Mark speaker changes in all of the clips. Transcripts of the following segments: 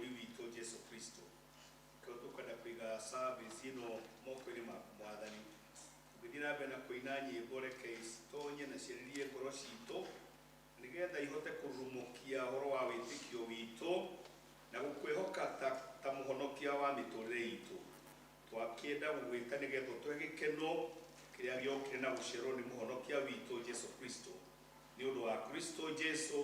Speaker 1: Mũkũũri witũ Jesu Kristo. Nĩkĩo tũkwenda kũiga service ĩno moko-inĩ maku Mwathani. Tũgĩthiĩ na mbere na kũina nyĩmbo, reke citonye na ciarĩrie ngoro citũ, nĩgetha ihote kũrurumũkia ũhoro wa wĩtĩkio witũ na gũkwĩhoka ta mũhonokia wa mĩtũrĩre itũ. Twakĩenda gũgwĩta nĩgetha ũtũhe gĩkeno kĩrĩa gĩokire na gũciarwo nĩ mũhonokia witũ Jesu Kristo. Nĩ ũndũ wa Kristo Jesu,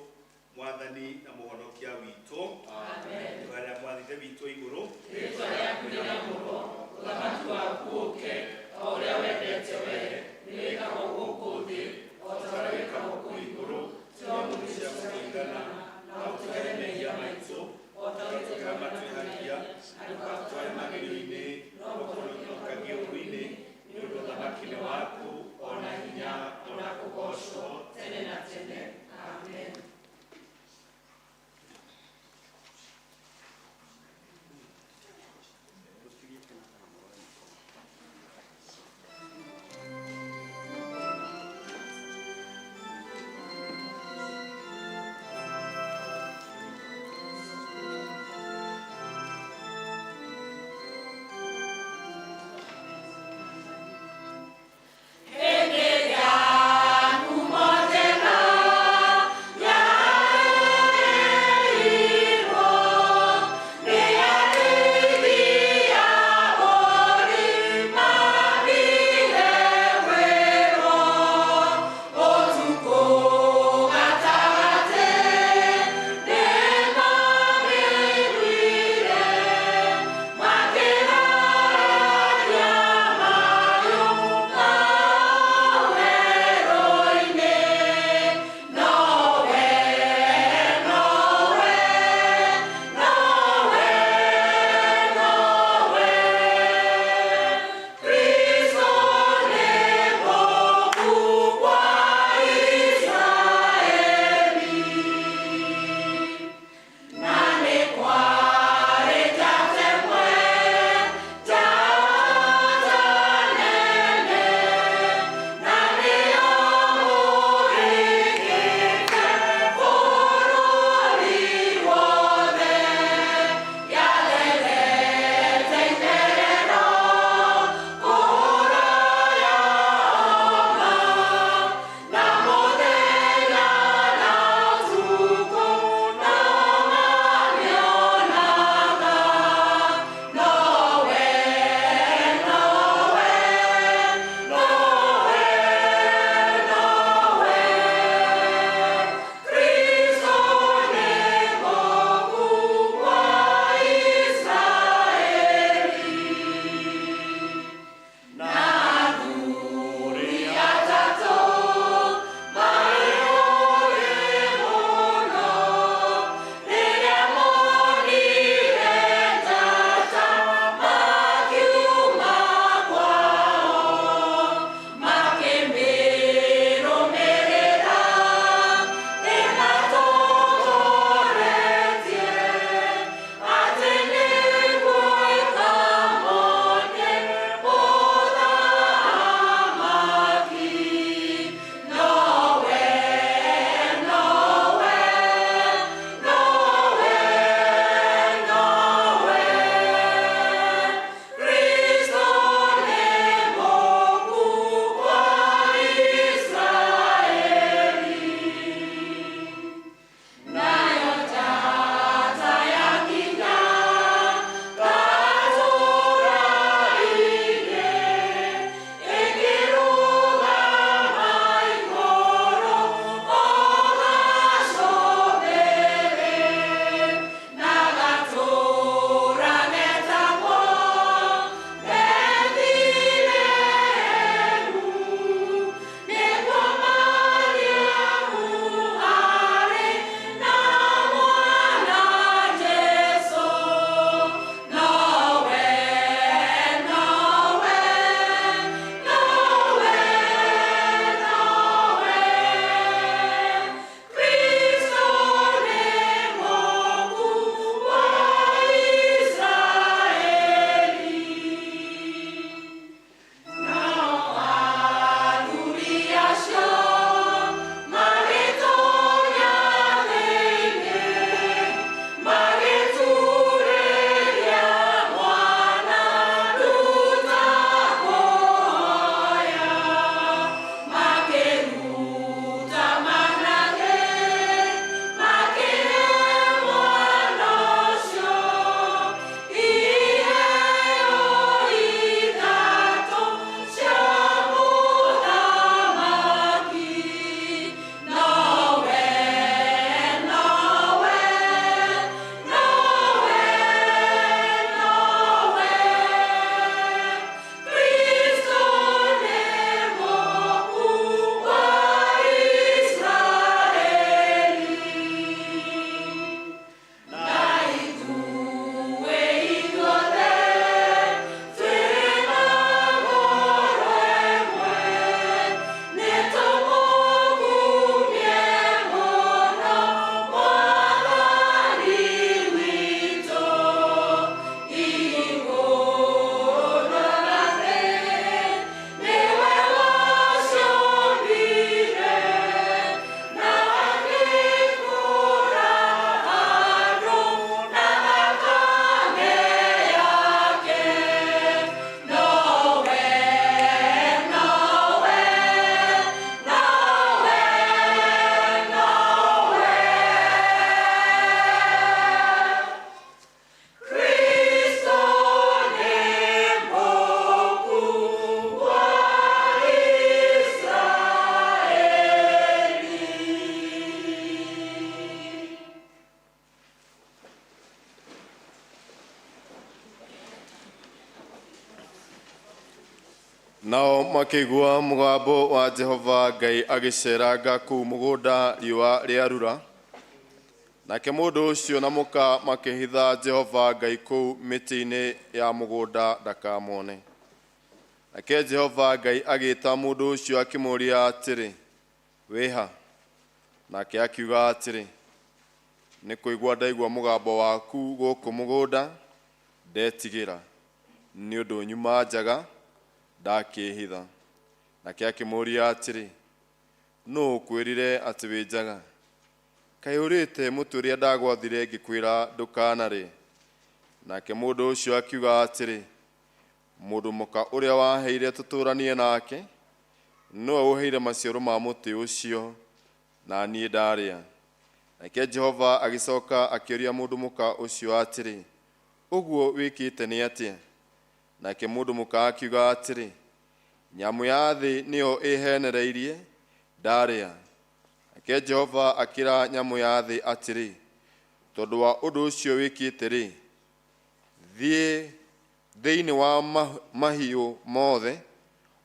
Speaker 1: Mwathani na mũhonokia witũ. Amen. Tũgarĩra Mwathi Ithe witũ igũrũ.
Speaker 2: Rĩĩtwa rĩaku rĩamũrwo, ũthamaki waku ũũke, o ũrĩa wendete wee, nĩwĩkagwo gũkũ thĩ o ta ũrĩa wĩkagwo kũu igũrũ. Tũhe ũmũthĩ
Speaker 1: cia gũtũigana, na ũtũhere mehia maitũ, o ta ũrĩa tũrĩa matwĩhagia, na ndũgatũtware magerio-inĩ, no ũtũhonokagie ũũru-inĩ, nĩ ũndũ ũthamaki nĩ waku, o na hinya, o na kũgoocwo
Speaker 2: tene na tene. Amen.
Speaker 3: Nao makĩigua mũgambo wa Jehova Ngai agĩceeranga kũu mũgũnda riũa rĩarura. Nake mũndũ ũcio na mũka makĩhitha Jehova Ngai kũu mĩtĩ-inĩ ya mũgũnda ndakamone. Nake Jehova Ngai agĩĩta mũndũ ũcio akĩmũũria atĩrĩ, wĩ ha? Nake akiuga atĩrĩ, nĩ kũigua ndaigua mũgambo waku gũkũ mũgũnda, ndetigĩra, nĩ ũndũ nyuma njaga, ndakĩĩhitha. Nake akĩmũũria atĩrĩ, nũũ ũkwĩrire atĩ wĩ njaga? Kaĩ ũrĩte mũtĩ ũrĩa ndagwathire ngĩkwĩra ndũkanarĩe? Nake mũndũ ũcio akiuga atĩrĩ, mũndũ mũka ũrĩa waheire tũtũũranie nake, nĩwe ũheire maciaro ma mũtĩ ũcio, na niĩ ndarĩa. Nake Jehova agĩcoka akĩũria mũndũ mũka ũcio atĩrĩ, ũguo wĩkĩte nĩ atĩa? Nake mũndũ mũka akiuga atĩrĩ, nyamũ ya thĩ nĩyo ĩhenereirie, ndarĩa. Nake Jehova akĩra nyamũ ya thĩ atĩrĩ, tondũ wa ũndũ ũcio wĩkĩte rĩ, thiĩ thĩinĩ wa mahiũ mothe,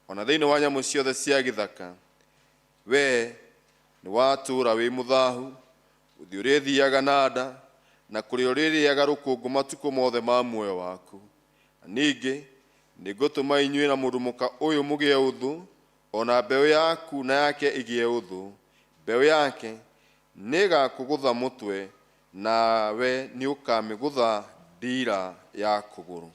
Speaker 3: ona thĩinĩ wa nyamũ ciothe cia gĩthaka, we nĩ watũũra wĩ mũthahu, gũthiĩ ũrĩthiaga na nda, na kũrĩa ũrĩrĩaga rũkũngũ matukũ mothe ma muoyo waku. Na ningĩ nĩngũtũma inyuĩ na mũndũ mũka ũyũ mũgĩe ũthũ, ona mbeũ yaku na yake ĩgĩe ũthũ. Mbeũ yake nĩĩgakũgũtha mũtwe, nawe nĩũkamĩgũtha ndiira ya kũgũrũ.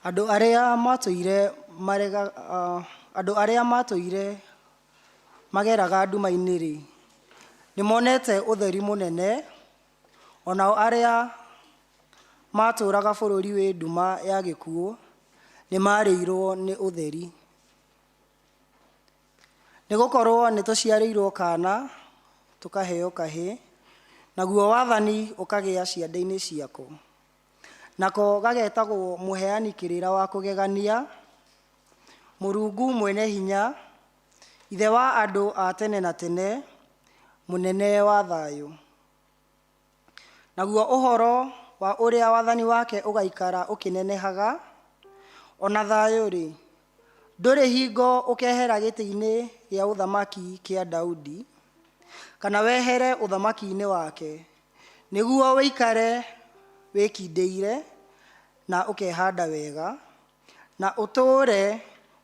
Speaker 4: Andũ arĩa matũire marega, andũ arĩa matũire mageraga nduma-inĩ-rĩ, nĩmonete ũtheri mũnene, o nao arĩa matũũraga bũrũri wĩ nduma ya gĩkuũ nĩmarĩirwo nĩ ũtheri. Nĩgũkorwo nĩtũciarĩirwo kaana, tũkaheo kahĩĩ, naguo wathani ũkagĩa ciande-inĩ ciako. Nako gagetagwo mũheani kĩrĩra wa kũgegania, Mũrungu mwene hinya, Ithe wa andũ a tene na tene, mũnene wa thayũ. Naguo ũhoro wa ũrĩa wathani wake ũgaikara ũkĩnenehaga, ona thayũ-rĩ, ndũrĩ hingo ũkehera gĩtĩ-inĩ gĩa ũthamaki kĩa Daudi, kana wehere ũthamaki-inĩ wake, nĩguo wĩikare wĩkindĩire na ũkehanda wega, na ũtũũre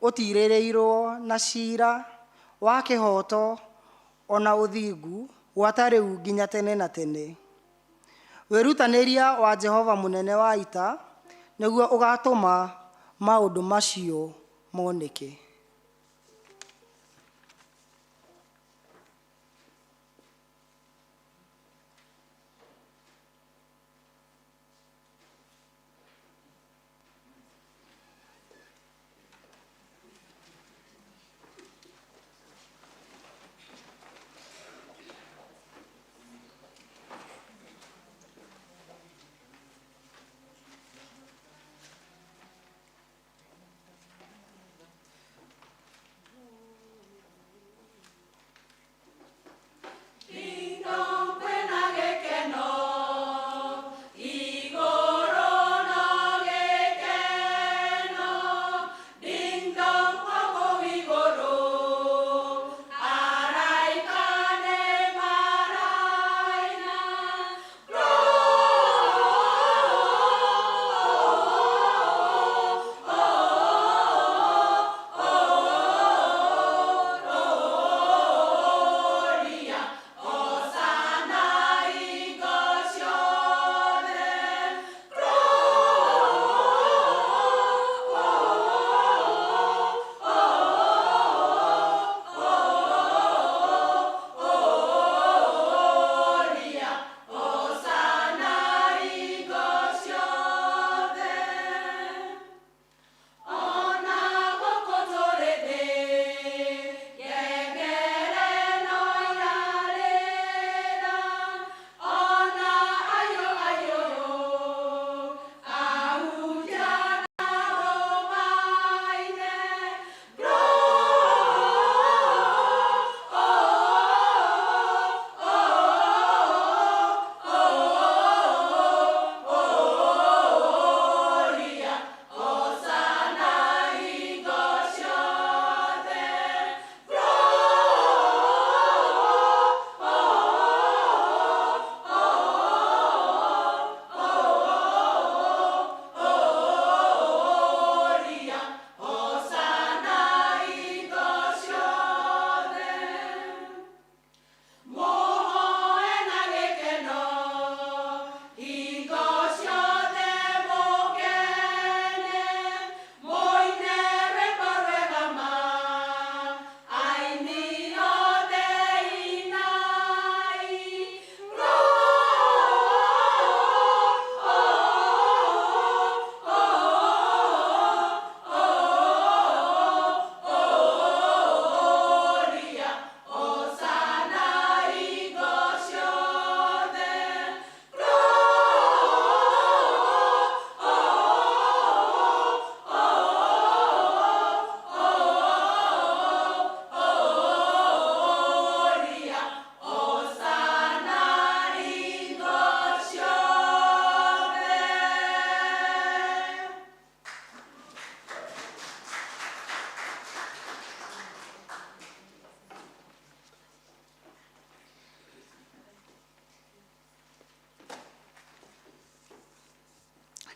Speaker 4: ũtiirĩrĩirwo na ciira wa kĩhooto ona ũthingu gwata rĩu nginya tene na tene. Wĩrutanĩria wa Jehova mũnene wa ita nĩguo ũgaatũma maũndũ macio moneke.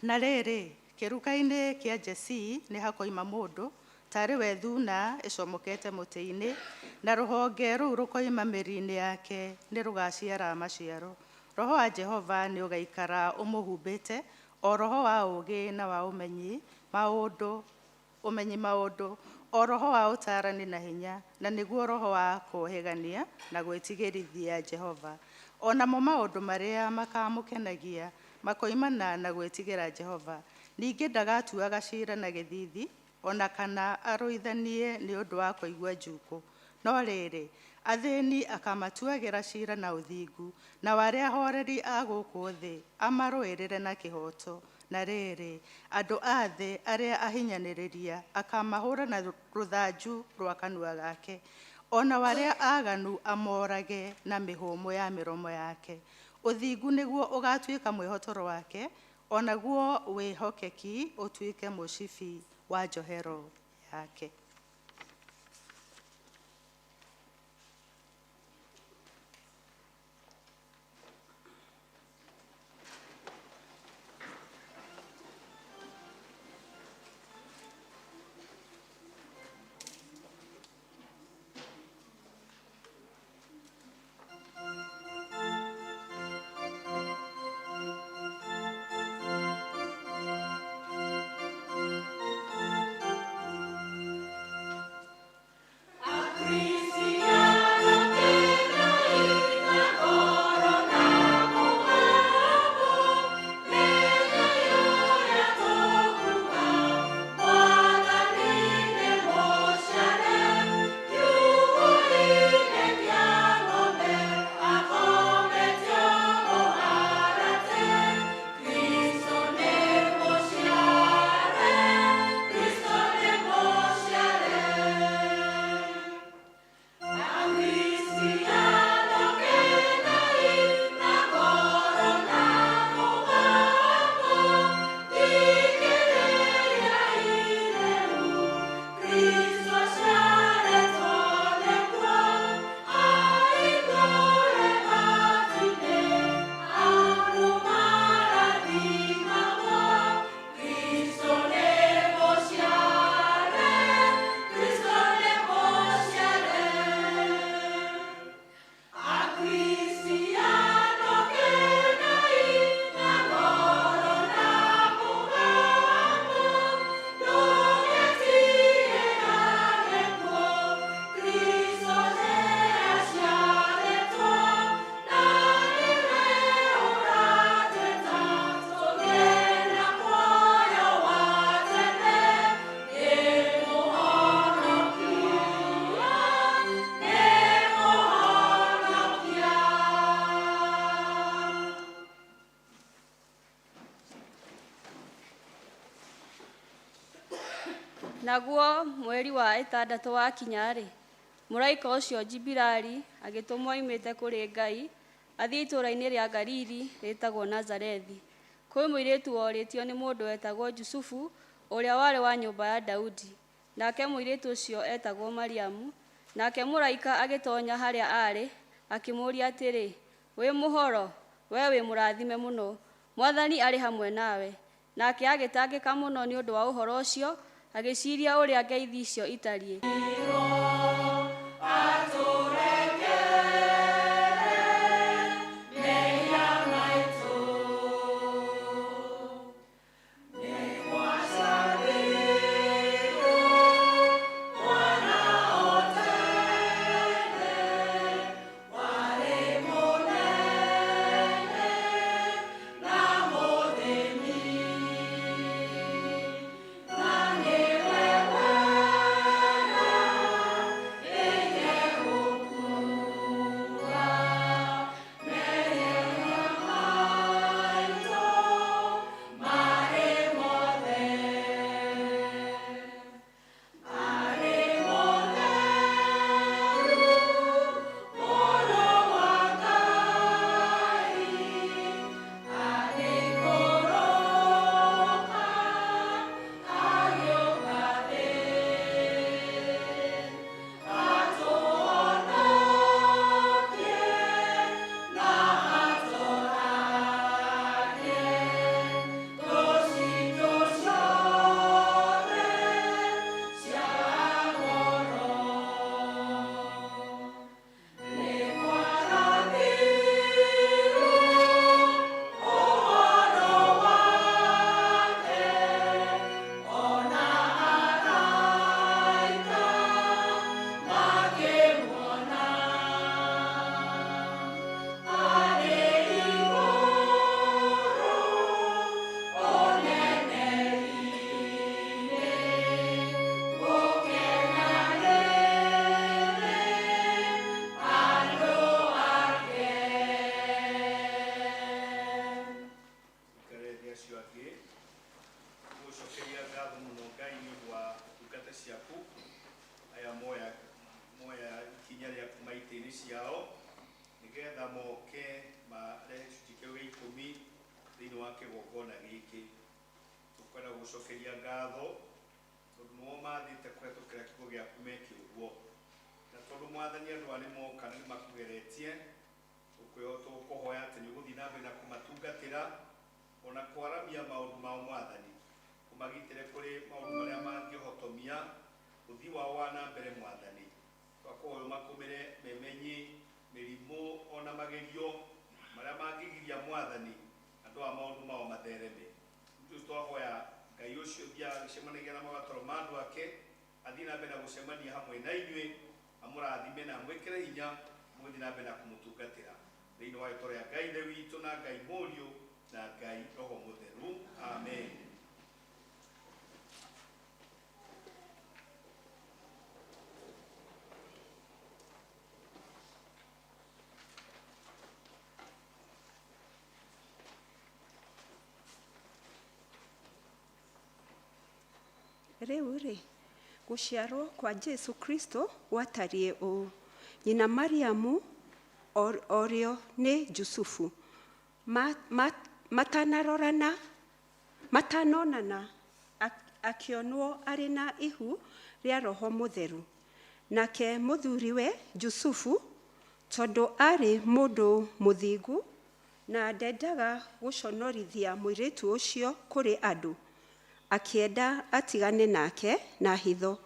Speaker 5: Na rĩrĩ, kĩruka-inĩ kĩa Jesii nĩ hakoima mũndũ taarĩ we thuuna ĩcomokete mũtĩ-inĩ, na rũhonge rũu rũkoima mĩri-inĩ yake nĩ rũgaciara maciaro. Roho wa Jehova nĩ ũgaikara ũmũhumbĩte, o roho wa ũũgĩ na wa ũmenyi, Maũndũ, ũmenyi maũndũ, o roho wa ũtaarani na hinya, na nĩguo roho wa kũũhĩgania na gwĩtigĩrithia Jehova. O namo maũndũ marĩa makamũkenagia makoimana na gwĩtigĩra Jehova. Ningĩ ndagatuaga ciira na gĩthiithi, o na kana arũithanie nĩ ũndũ wa kũigua njuukũ. No rĩrĩ, athĩni akamatuagĩra ciira na ũthingu, nao arĩa ahooreri a gũkũ thĩ amarũĩrĩre na kĩhooto. Na rĩrĩ, andũ a thĩ arĩa ahinyanĩrĩria akamahũũra na rũthanju rwa kanua gake, o nao arĩa aaganu amoorage na mĩhũmũ ya mĩromo yake. Ũthingu nĩguo ũgaatuĩka mwĩhotoro wake, o naguo wĩhokeki ũtuĩke mũcibi wa njohero yake.
Speaker 6: Naguo mweri wa ĩtandatũ wakinya-rĩ, mũraika ũcio Jibirali agĩtũmwo oimĩte kũrĩ Ngai athiĩ itũũra-inĩ rĩa Galili rĩĩtagwo Nazarethi, kwĩ mũirĩtu worĩtio nĩ mũndũ wetagwo Jusufu, ũrĩa warĩ wa nyũmba ya Daudi. Nake mũirĩtu ũcio eetagwo Mariamu. Nake mũraika agĩtonya harĩa aarĩ, akĩmũũria atĩrĩ, Wĩ mũhoro, wee wĩ mũrathime mũno, Mwathani arĩ hamwe nawe. Nake agĩtangĩka mũno nĩ ũndũ wa ũhoro ũcio, agĩciiria ũrĩa ngeithi icio itariĩ.
Speaker 2: Yeah.
Speaker 1: Aya moya ikinya rĩa kuma itĩ-inĩ ciao nĩgetha moke marehe gĩcunjĩ kĩu gĩa ikũmi thĩinĩ wa kĩgongona gĩkĩ. Tũkwenda gũcokeria ngatho tondũ nĩo mathĩte kũhetũkĩra kiugo gĩaku meke ũguo, na tondũ Mwathani andũ aya nĩmoka na nĩmakũgeretie, tũkũhoya atĩ nĩ ũgũthiĩ na mbere na kũmatungatĩra ona kwaramia maũndũ mao Mwathani, ũmagitĩre kũrĩ maũndũ marĩa mangĩhotomia ũthii wao wa na mbere Mwathani. Twakũhoya ũmakũmĩre memenyi mĩrimũ ona magerio marĩa mangĩgiria Mwathani andũ a maũndũ mao mathereme. Nĩ twahoya Ngai ũcio ũthiaga agĩcemanagia na mabataro ma andũ ake athiĩ na mbere na gũcemania hamwe na inyuĩ, amũrathime na amwĩkĩre hinya mũgĩthiĩ na mbere na kũmũtungatĩra thĩinĩ wa rĩĩtwa rĩa Ngai Ithe witũ na Ngai Mũriũ na Ngai Roho Mũtheru. Amen.
Speaker 7: Rĩu rĩ, gũciarwo kwa Jesu Kristo gwatariĩ ũũ: nyina Mariamu orio nĩ Jusufu, matanarorana matanonana akĩonwo arĩ na ihu rĩa Roho Mũtheru. Nake mũthuriwe Jusufu, tondũ aarĩ mũndũ mũthingu na ndendaga gũconorithia mũirĩtu ũcio kũrĩ andũ, akĩenda atigane nake na hitho.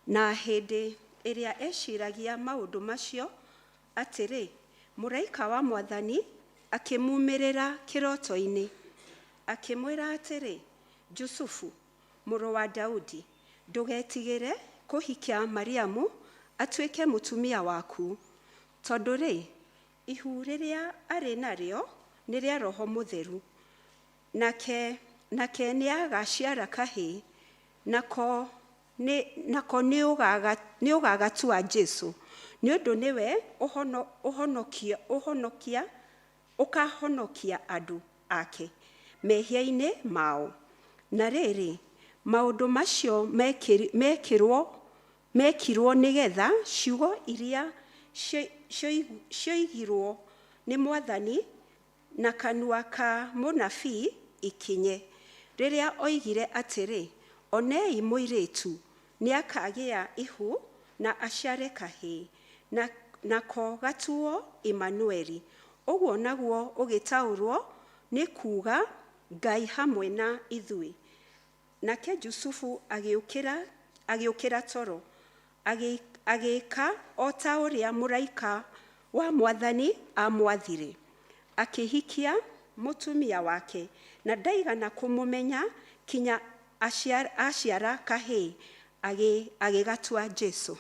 Speaker 7: Na hĩndĩ ĩrĩa eciragia maũndũ macio, atĩrĩ, mũraika wa Mwathani akĩmumĩrĩra kĩroto-inĩ, akĩmwĩra atĩrĩ, Jusufu, mũrũ wa Daudi, ndũgetigĩre kũhikia Mariamu atuĩke mũtumia waku, tondũ rĩ, ihu rĩrĩa arĩ narĩo nĩ rĩa Roho Mũtheru. Nake nĩagaciara kahĩĩ, nako nĩũgagatua Jesũ, nĩ ũndũ nĩwe ũkahonokia andũ ake mehia-inĩ mao. Na rĩrĩ, maũndũ macio mekirwo nĩgetha ciugo iria cioigirwo nĩ Mwathani na kanua ka mũnabii ikinye, rĩrĩa oigire atĩrĩ, onei mũirĩtu nĩakagĩa ihu na aciare kahĩĩ, nako gatuo Imanueli. Ũguo naguo ũgĩtaũrwo nĩ kuuga Ngai hamwe na ithuĩ. Nake Jusufu agĩũkĩra toro, agĩĩka o ta ũrĩa mũraika wa Mwathani aamwathire, akĩhikia mũtumia wake, na ndaigana kũmũmenya kinya aciara kahĩĩ, agĩgatua Jesũ.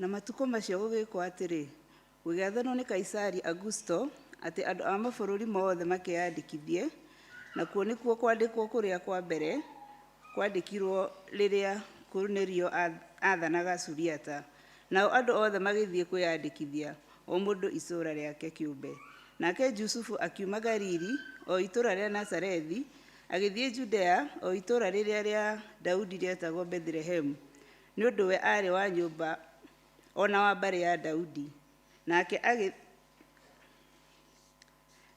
Speaker 8: Na matukũ macio gũgĩkwo atĩrĩ, gũgĩathanwo nĩ Kaisari Augusto atĩ andũ a mabũrũri mothe makeyandĩkithie, nakuo nĩkuo kwandĩkwo kũrĩa kwa mbere kwandĩkirwo rĩrĩa Kornelio aathanaga Suriata. Nao andũ othe magĩthiĩ kwĩyandĩkithia, o mũndũ itũũra rĩake kĩũmbe. Nake Jusufu akiuma Galili, o itũũra rĩa Nazarethi, agĩthiĩ Judea, o itũũra rĩrĩa rĩa Daudi rĩetagwo Bethilehemu, nĩ ũndũ we aarĩ wa nyũmba o na wa mbarĩ ya Daudi.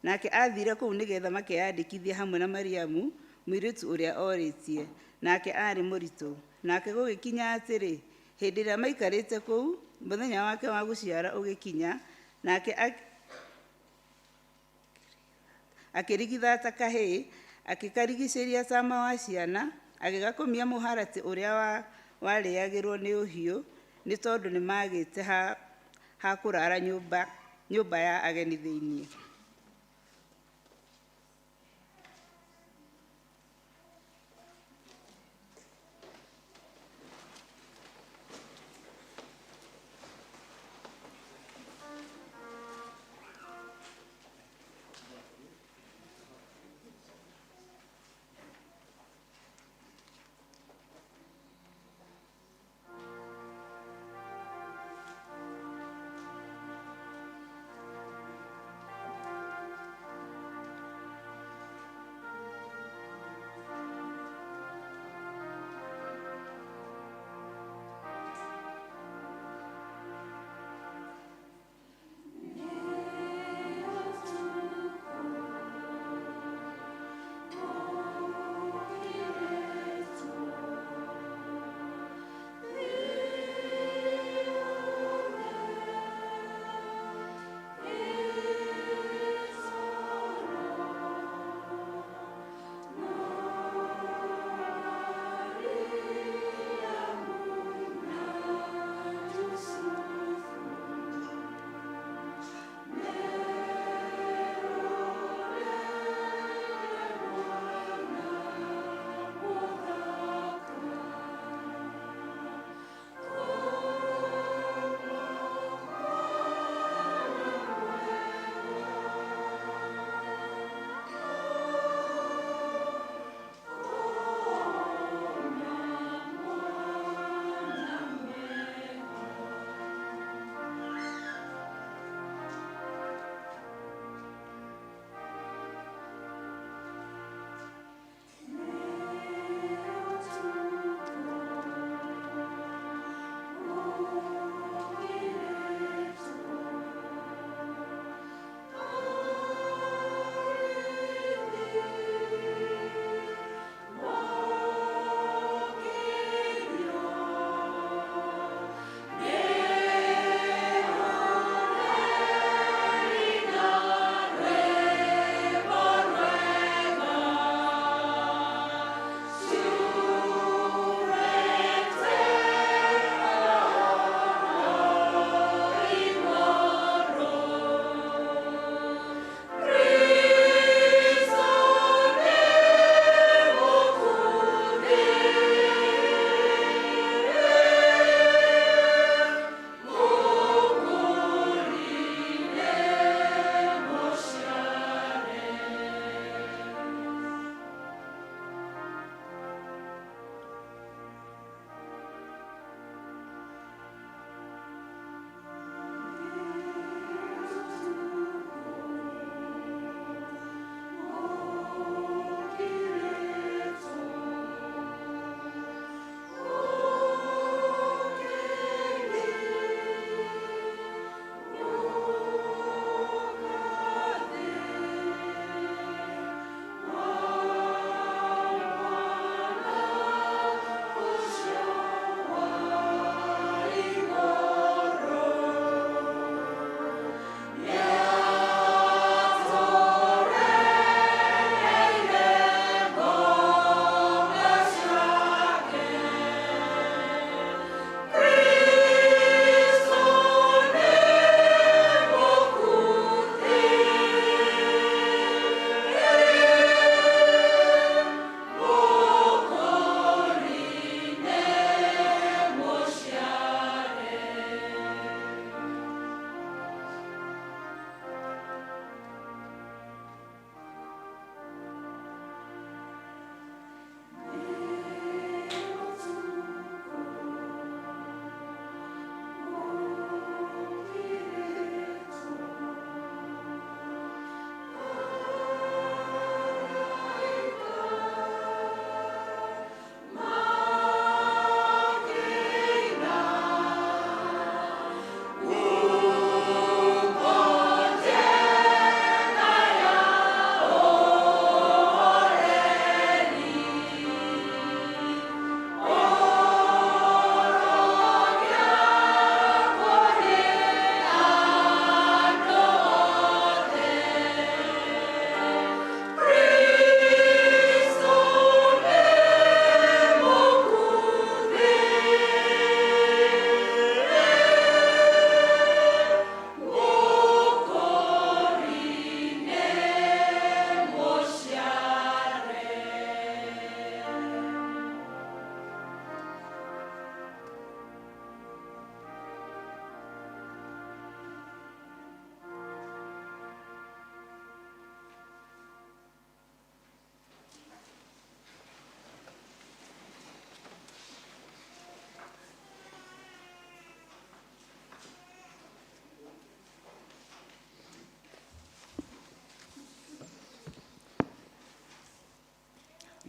Speaker 8: Nake aathire kũu nĩgeetha makeyandĩkithie hamwe na Mariamu, mũirĩtu ũrĩa orĩtie, nake aarĩ mũritũ. Nake gũgĩkinya atĩrĩ, hĩndĩ ĩrĩa maikarĩte kũu, mũthenya wake wa gũciara ũgĩkinya, nake akĩrigithata kahĩĩ, akĩkarigicĩria tama wa ciana, agĩgakomia mũharatĩ ũrĩa warĩagĩrwo nĩ ũhiũ, nĩ tondũ nĩmagĩte ha kũrara nyũmba ya ageni thĩinĩ.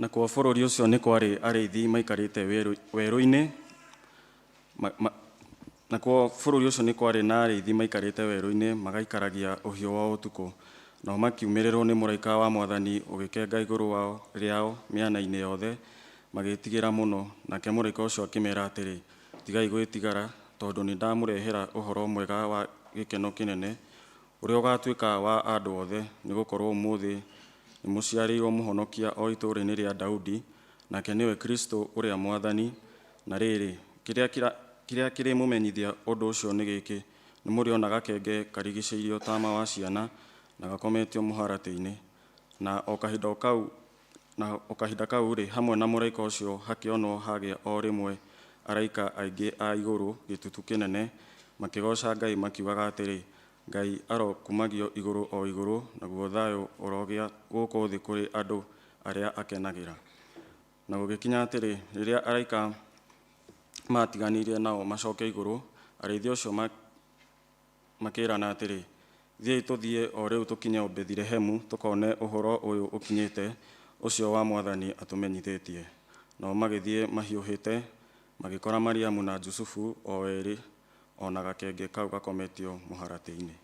Speaker 9: Nakuo bũrũri ũcio nĩ kwarĩ arĩithi maikarĩte werũ-inĩ nakuo bũrũri ũcio nĩ kwarĩ na arĩithi maikarĩte werũ-inĩ magaikaragia ũhiũ wao ũtukũ. Nao makiumĩrĩrwo nĩ mũraika wa Mwathani ũgĩkenga igũrũ rĩao mĩena-inĩ yothe, magĩĩtigĩra mũno. Nake mũraika ũcio akĩmeera atĩrĩ, tigai gwĩtigara, tondũ nĩndamũrehera ũhoro mwega wa gĩkeno kĩnene, ũrĩa ũgaatuĩka wa andũ othe, nĩgũkorwo ũmũthĩ nĩmũciarĩirwo mũhonokia o itũũra-inĩ rĩa Daudi, nake nĩwe Kristũ ũrĩa Mwathani. Na rĩrĩ, kĩrĩa kĩrĩmũmenyithia ũndũ ũcio nĩ gĩkĩ, nĩmũrĩona gakenge karigicĩirio taama wa ciana na gakometio mũharatĩ-inĩ. Na o kahinda kau-rĩ, hamwe na mũraika ũcio hakĩonwo hagĩa o rĩmwe araika aingĩ a igũrũ gĩtutu kĩnene, makĩgooca Ngai makiugaga atĩrĩ, Ngai arokumagio igũrũ o igũrũ, naguo thayũ ũrogĩa gũkũ thĩ kũrĩ andũ arĩa akenagĩra. Na gũgĩkinya atĩrĩ, rĩrĩa araika maatiganĩirie nao macoke igũrũ, arĩithi acio makĩĩrana atĩrĩ, thiĩi tũthiĩ o rĩu tũkinye o Bethilehemu tũkone ũhoro ũyũ ũkinyĩte, ũcio wa Mwathani atũmenyithĩtie. Nao magĩthiĩ mahiũhĩte, magĩkora Mariamu na Jusufu o erĩ, o na gakenge kau gakometio mũharatĩ-inĩ.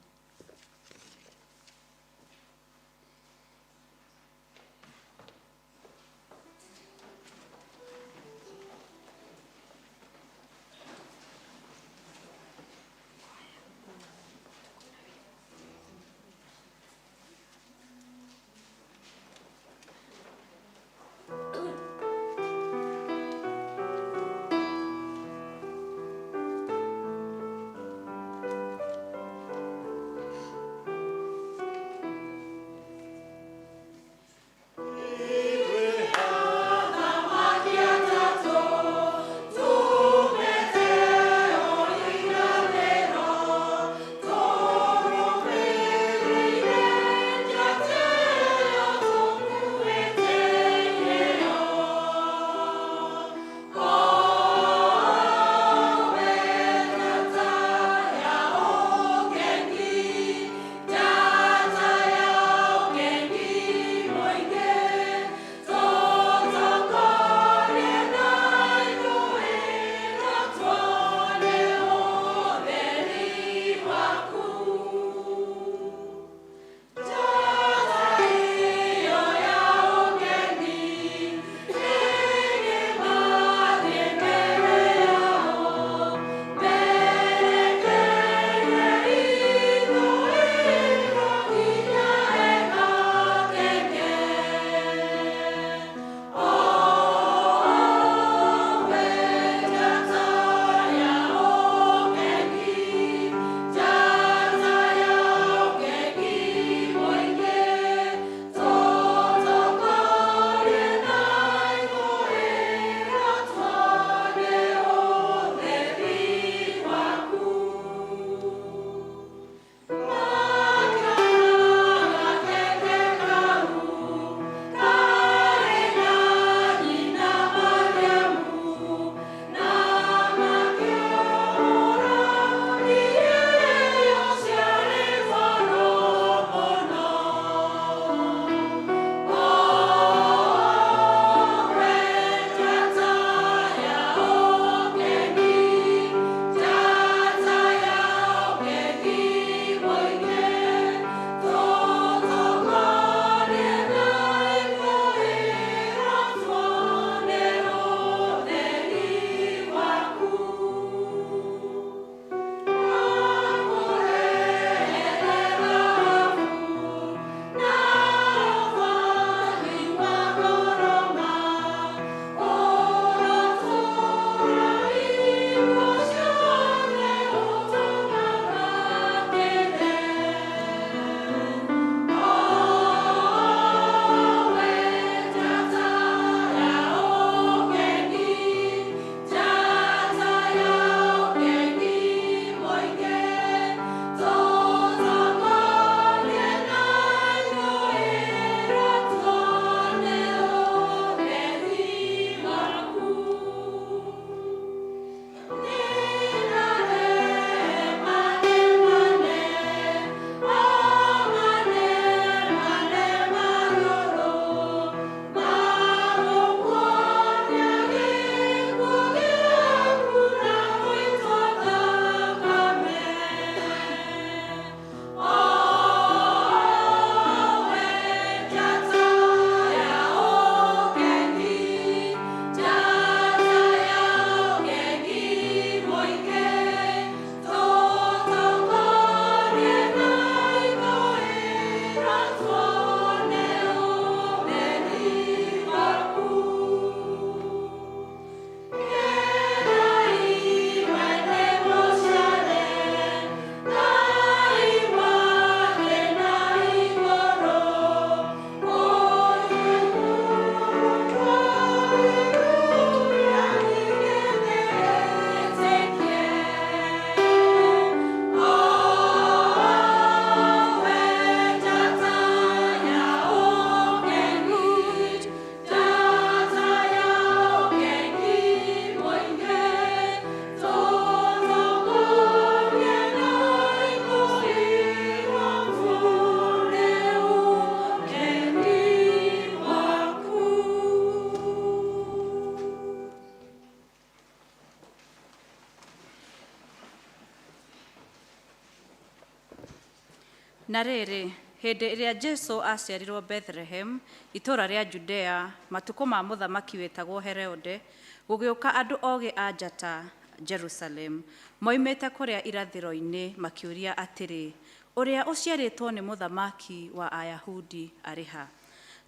Speaker 5: Na rĩrĩ, hĩndĩ ĩrĩa Jesu aaciarirwo Bethlehem, itũũra rĩa Judea, matukũ ma mũthamaki wĩtagwo Herode, gũgĩũka andũ ogĩ a njata Jerusalem, moimĩte kũrĩa irathĩro-inĩ, makĩũria atĩrĩ, ũrĩa ũciarĩtwo nĩ mũthamaki wa Ayahudi arĩ ha?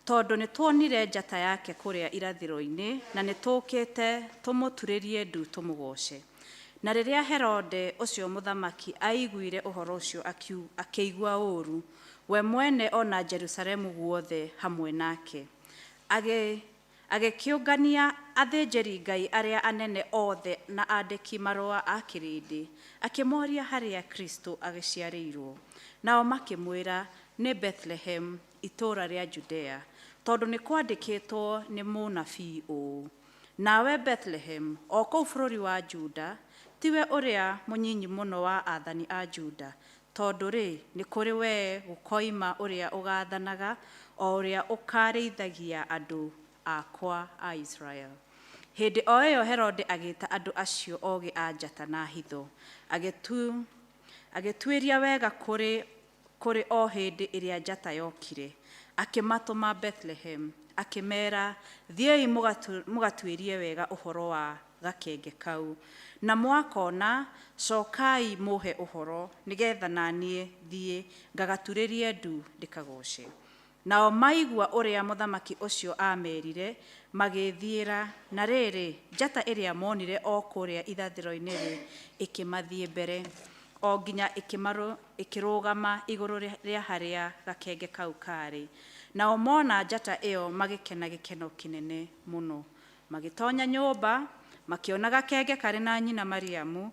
Speaker 5: Tondũ nĩ tuonire njata yake kũrĩa irathĩro-inĩ, na nĩ tũũkĩte tũmũturĩrie ndu tũmũgooce. Na rĩrĩa Herode ũcio mũthamaki aiguire ũhoro ũcio akĩigua ũũru, we mwene ona Jerusalemu guothe hamwe nake. Agĩkĩũngania athĩnjĩri-Ngai arĩa anene othe na andĩki marũa a kĩrĩndĩ, akĩmoria harĩa Kristo agĩciarĩirwo. Nao makĩmwĩra, nĩ Bethlehem, itũũra rĩa Judea, tondũ nĩ kwandĩkĩtwo nĩ mũnabii ũũ: Nawe Bethlehem, o kũu bũrũri wa Juda, tiwe ũrĩa mũnyinyi mũno wa aathani a Juda, tondũ rĩ, nĩ kũrĩ wee gũkoima ũrĩa ũgaathanaga, o ũrĩa ũkaarĩithagia andũ akwa a Israel. Hĩndĩ o ĩyo Herode agĩĩta andũ acio ogĩ a njata na hitho, agĩtuĩria wega kũrĩ o hĩndĩ ĩrĩa njata yokire, akĩmatũma Bethlehem, akĩmeera, thiĩi mũgatuĩrie wega ũhoro wa gakenge kau, na mwakona, cokai mũhe ũhoro, nĩgetha na niĩ thiĩ ngagaturĩrie ndu ndĩkagooce. Nao maigua ũrĩa mũthamaki ũcio aamerire, magĩĩthiĩra, na rĩrĩ, njata ĩrĩa monire o kũrĩa irathĩro-inĩ ĩkĩmathiĩ mbere, o nginya ĩkĩrũgama igũrũ rĩa harĩa gakenge kau kaarĩ. Nao mona njata ĩyo magĩkena gĩkeno kĩnene mũno. Magĩtonya nyũmba, makĩona gakenge karĩ na nyina Mariamu,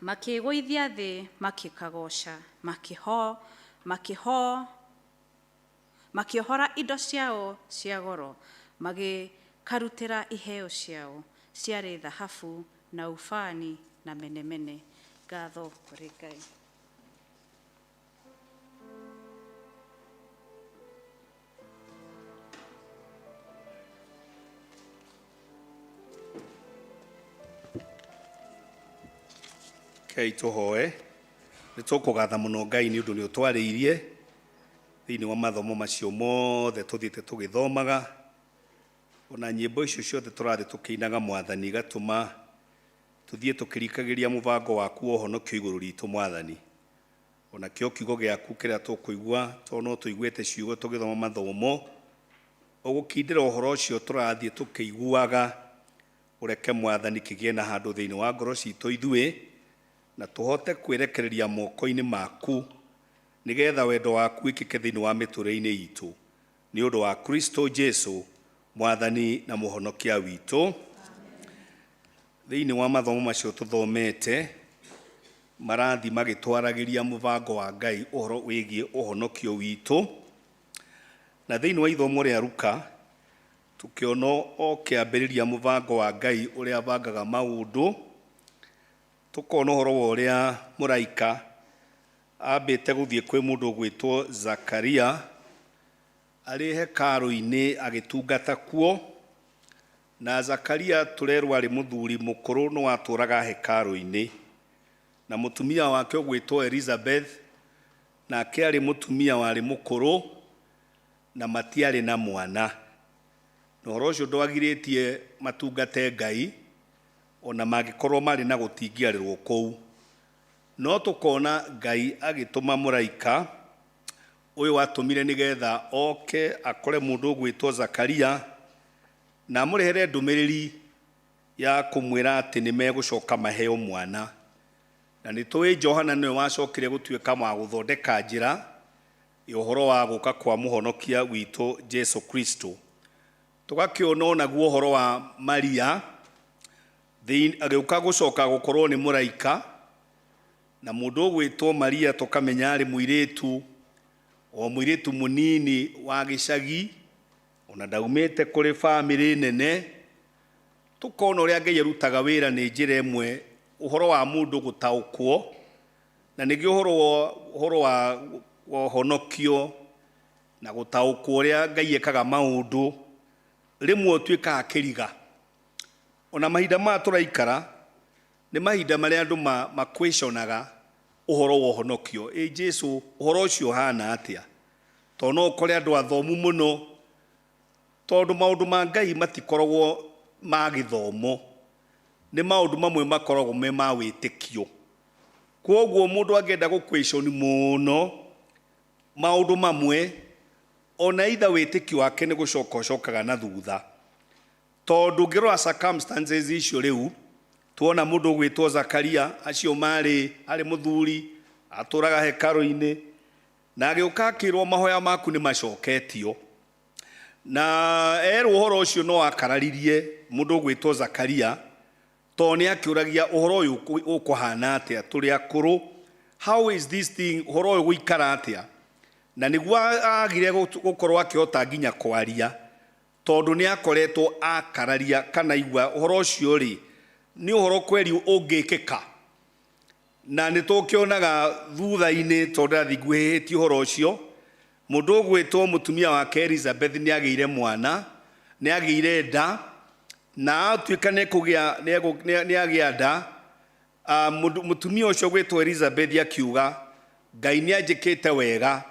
Speaker 5: makĩĩgũithia thĩ makĩkagooca, makĩohora indo ciao cia goro, magĩkarutĩra iheo ciao, ciarĩ thahabu na ubani na menemene. Ngatho kũrĩ Ngai.
Speaker 1: Kei tũhoe. Nĩ tũkũgatha mũno Ngai nĩ ũndũ nĩ ũtwarĩirie thĩinĩ wa mathomo macio mothe tũthiĩte tũgĩthomaga, ona nyĩmbo icio ciothe tũrathiĩ tũkĩinaga Mwathani, igatũma tũthiĩ tũkĩrikagĩria mũbango waku wa ũhonokio igũrũ ritũ Mwathani. Ona kĩo kiugo gĩaku kĩrĩa tũkũigua, tondũ no tũiguĩte ciugo tũgĩthoma mathomo, ũgũkindĩra ũhoro ũcio tũrathiĩ tũkĩiguaga, ũreke Mwathani kĩgĩe na handũ thĩinĩ wa ngoro citũ ithuĩ, na tũhote kwĩrekereria moko-inĩ maku, nĩgetha wendo waku wĩkĩke thĩinĩ wa mĩtũrĩre-inĩ itũ, nĩ ũndũ wa Kristo Jesu Mwathani na Mũhonokia witũ. Thĩinĩ wa mathomo macio tũthomete, marathi magĩtwaragĩria mũbango wa Ngai ũhoro wĩgiĩ ũhonokio witũ. Na thĩinĩ wa ithomo rĩa Luka, tũkĩona o kĩambĩrĩria mũbango wa Ngai ũrĩa abangaga maũndũ, tũkona ũhoro wa ũrĩa mũraika ambĩte gũthiĩ kwĩ mũndũ ũgwĩtwo Zakaria arĩ hekarũ-inĩ agĩtungata kuo. Na Zakaria tũrerwo arĩ mũthuri mũkũrũ no watũraga hekarũ-inĩ, na mũtumia wake ũgwĩtwo Elizabeth nake arĩ mũtumia warĩ mũkũrũ na matiarĩ na mwana. Na ũhoro ũcio ndwagirĩtie matungate Ngai ona mangĩkorwo marĩ na gũtingiarĩrwo kũu. No tũkona Ngai agĩtũma mũraika ũyũ watũmire nĩgetha oke akore mũndũ ũgwĩtwo Zakaria na amũrehere ndũmĩrĩri ya kũmwĩra atĩ nĩ megũcoka maheo mwana. Na nĩ tũĩ Johana nĩwe wacokire gũtuĩka wa gũthondeka njĩra ya ũhoro wa gũka kwa mũhonokia witũ Jesu Kristo. Tũgakĩona onaguo ũhoro wa Maria agĩũka gũcoka gũkorwo nĩ mũraika, na mũndũ ũgwĩtwo Maria tũkamenya arĩ mũirĩtu, o mũirĩtu mũnini wa gĩcagi, ona ndaumĩte kũrĩ bamĩrĩ nene. Tũkona ũrĩa Ngai arutaga wĩra nĩ njĩra ĩmwe, ũhoro wa mũndũ gũtaũkwo, na nĩguo ũhoro wa ũhonokio na gũtaũkwo ũrĩa Ngai ekaga maũndũ, rĩmwe ũtuĩkaga kĩriga. Ona mahinda maya tũraikara nĩ mahinda marĩa andũ makwĩconaga Ũhoro wa ũhonokio, ĩ Jesu, ũhoro ũcio ũhana atĩa? Tondũ no ũkore andũ athomu mũno, tondũ maũndũ ma Ngai matikoragwo ma gĩthomo, nĩ maũndũ mamwe makoragwo me ma wĩtĩkio. Kwoguo mũndũ angĩenda gũ-question mũno maũndũ mamwe, ona either wĩtĩkio wake nĩ gũcoka ũcokaga na thutha, tondũ ũngĩrora circumstances icio rĩu tuona mũndũ ũgwĩtwo Zakaria, acio marĩ arĩ mũthuri atũraga hekarũ-inĩ, na agĩũka akĩrwo mahoya maku nĩ macoketio, na erwo ũhoro ũcio no akararirie mũndũ ũgwĩtwo Zakaria, tondũ nĩ akĩũragia ũhoro ũyũ ũkũhana atĩa, tũrĩ akũrũ, how is this thing, ũhoro ũyũ gũikara atĩa? Na nĩguo agire gũkorwo akĩhota nginya kwaria, tondũ nĩ akoretwo akararia kana igua ũhoro ũcio rĩ nĩ ũhoro kweri ũngĩkĩka. Na nĩ tũkĩonaga thutha-inĩ, tondũ ndathi nguhĩhĩtie ũhoro ũcio, mũndũ ũgwĩtwo mũtumia wake Elizabeth nĩ agĩire mwana, nĩ agĩire nda, na atuĩka nĩ kũgĩa nĩ agĩa nda, mũtumia ũcio ũgwĩtwo Elizabeth akiuga Ngai nĩ anjĩkĩte wega,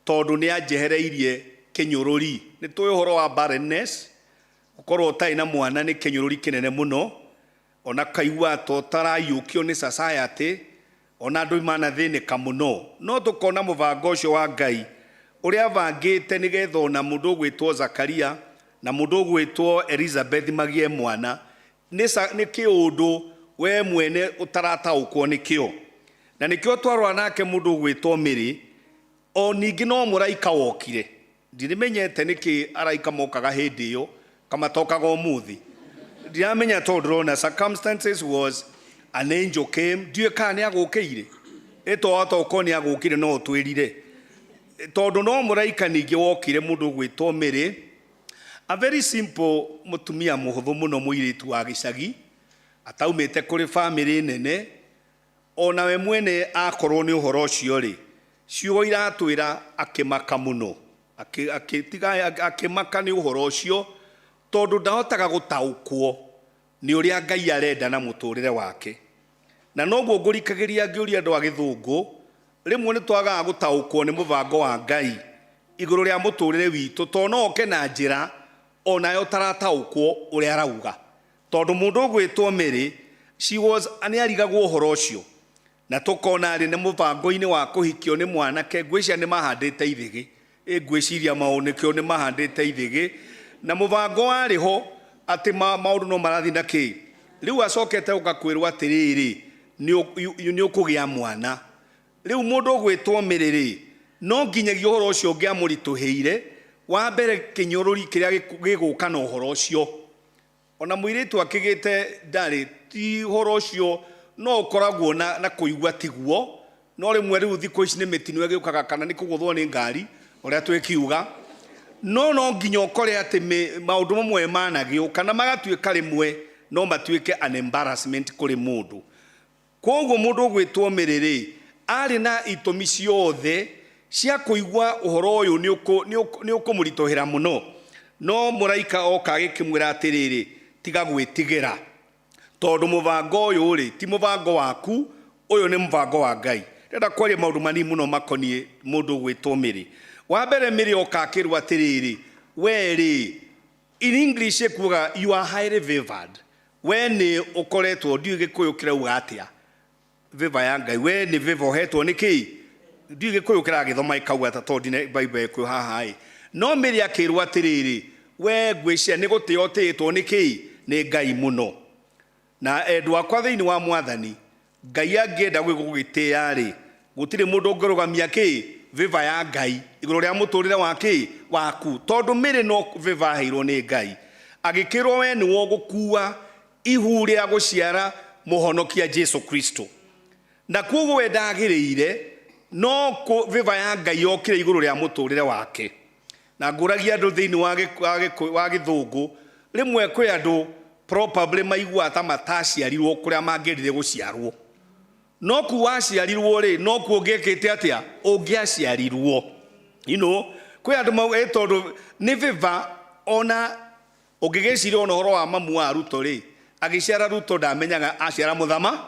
Speaker 1: tondũ nĩ anjehereirie kĩnyũrũri. Nĩ tũĩ ũhoro wa barrenness, gũkorwo ũtarĩ na mwana nĩ kĩnyũrũri kĩnene mũno, ona kaigua ta ũtaraiyũkio nĩ society, ona andũ manathĩnĩka mũno. No tũkona mũbango ũcio wa Ngai ũrĩa abangĩte nĩgetha ona mũndũ ũgwĩtwo Zakaria na mũndũ ũgwĩtwo Elizabeth magĩe mwana nĩ kĩũndũ we mwene ũtarataũkwo nĩkĩo. Na nĩkĩo twarora nake mũndũ ũgwĩtwo Mary, o ningĩ no mũraika wokire. Ndirimenyete nĩkĩ araika mokaga hĩndĩ ĩyo kamatokaga ũmũthĩ, ndiramenya, tondũ ndĩrona circumstances was an angel came. Ndiũĩ kana nĩ agũkĩire, ĩtwahota gũkorwo nĩ agũkire, no ũtwĩrire, tondũ no mũraika ningĩ wokire mũndũ ũgwĩtwo Mary, a very simple mũtumia mũhũthũ mũno, mũirĩtu wa gĩcagi ataumĩte kũrĩ famĩlĩ nene. Ona we mwene akorwo nĩ ũhoro ũcio rĩ, ciugo iratwĩra akĩmaka mũno, akĩtiga akĩmaka nĩ ũhoro ũcio, tondũ ndahotaga gũtaũkwo nĩ ũrĩa Ngai arenda na mũtũrĩre wake. Na noguo ngũrikagĩria ngĩũria andũ a gĩthũngũ, rĩmwe nĩ twagaga gũtaũkwo nĩ mũbango wa Ngai igũrũ rĩa mũtũrĩre witũ, tondũ no oke na njĩra onayo ũtarataũkwo ũrĩa arauga. Tondũ mũndũ ũgwĩtwo Mary, she was nĩ arigagwo ũhoro ũcio, na tũkona arĩ nĩ mũbango-inĩ wa kũhikio nĩ mwanake. Ngwĩciria nĩ mahandĩte ithĩgĩ, ĩ ngwĩciria maũ nĩkĩo nĩ mahandĩte ithĩgĩ, na mũbango warĩ ho atĩ maũndũ no marathiĩ na kĩ. Rĩu acokete gũka kwĩrwo atĩrĩrĩ, nĩ ũkũgĩa mwana. Rĩu mũndũ ũgwĩtwo Mary rĩ, no nginyagia ũhoro ũcio ũngĩamũritũhĩire. Wa mbere, kĩnyũrũri kĩrĩa gĩgũka na ũhoro ũcio, ona mũirĩtu akĩgĩte ndarĩ, ti ũhoro ũcio no ũkoragwo na kũigua tiguo. No rĩmwe rĩu thikũ ici nĩ mĩtino ĩgĩũkaga, kana nĩ kũgũthwo nĩ ngari ũrĩa twĩkiuga, no nginya ũkore atĩ maũndũ mamwe managĩũka na magatuĩka rĩmwe no matuĩke an embarrassment kũrĩ mũndũ. Koguo mũndũ ũgwĩtwo Mary rĩ, arĩ na itũmi ciothe cia kũigua ũhoro ũyũ nĩ ũkũmũritũhĩra mũno. No mũraika oka agĩkĩmwĩra atĩrĩrĩ, tiga gwĩtigĩra, tondũ mũbango ũyũ rĩ ti mũbango waku, ũyũ nĩ mũbango wa Ngai. Ndĩrenda kwaria maũndũ manini mũno makoniĩ mũndũ ũgwĩtwo Mary. Wa mbere, Mary oka akĩrwo atĩrĩrĩ, we rĩ, in English ĩkuga you are highly favored, we nĩ ũkoretwo, ndiũĩ Gĩkũyũ kĩrauga atĩa, favor ya Ngai, we nĩ favor ũhetwo nĩ kĩ, ndiũĩ Gĩkũyũ kĩragĩthoma ĩkauga ta, tondũ ndine Bible ĩkũyũ haha ĩ. No Mary akĩrwo atĩrĩrĩ, we ngwĩciria nĩ gũtĩo ũtĩĩtwo nĩ kĩ, nĩ Ngai mũno. Na endwa akwa thĩinĩ wa Mwathani, Ngai angĩenda gũgĩtĩĩa rĩ, gũtirĩ mũndũ ũngĩrũgamia kĩ favor ya Ngai igũrũ rĩa mũtũrĩre wa kĩ waku. Tondũ Mary no favor aheirwo nĩ Ngai, agĩkĩrwo we nĩwe ũgũkua ihu rĩa gũciara mũhonokia Jesu Kristo, na koguo we ndagĩrĩire, no favor ya Ngai yokire igũrũ rĩa mũtũrĩre wake. Na ngũragia andũ thĩinĩ wa gĩthũngũ, rĩmwe kwĩ andũ probably maiguaga ta mataciarirwo kũrĩa mangĩendire gũciarwo, no ku waciarirwo rĩ, no kuo ũngĩekĩte atĩa ũngĩaciarirwo. Kwĩ andũ tondũ nĩ favor. Ona ũngĩgĩciria ona ũhoro wa mamu wa Ruto rĩ, agĩciara Ruto ndamenyaga aciara mũthama.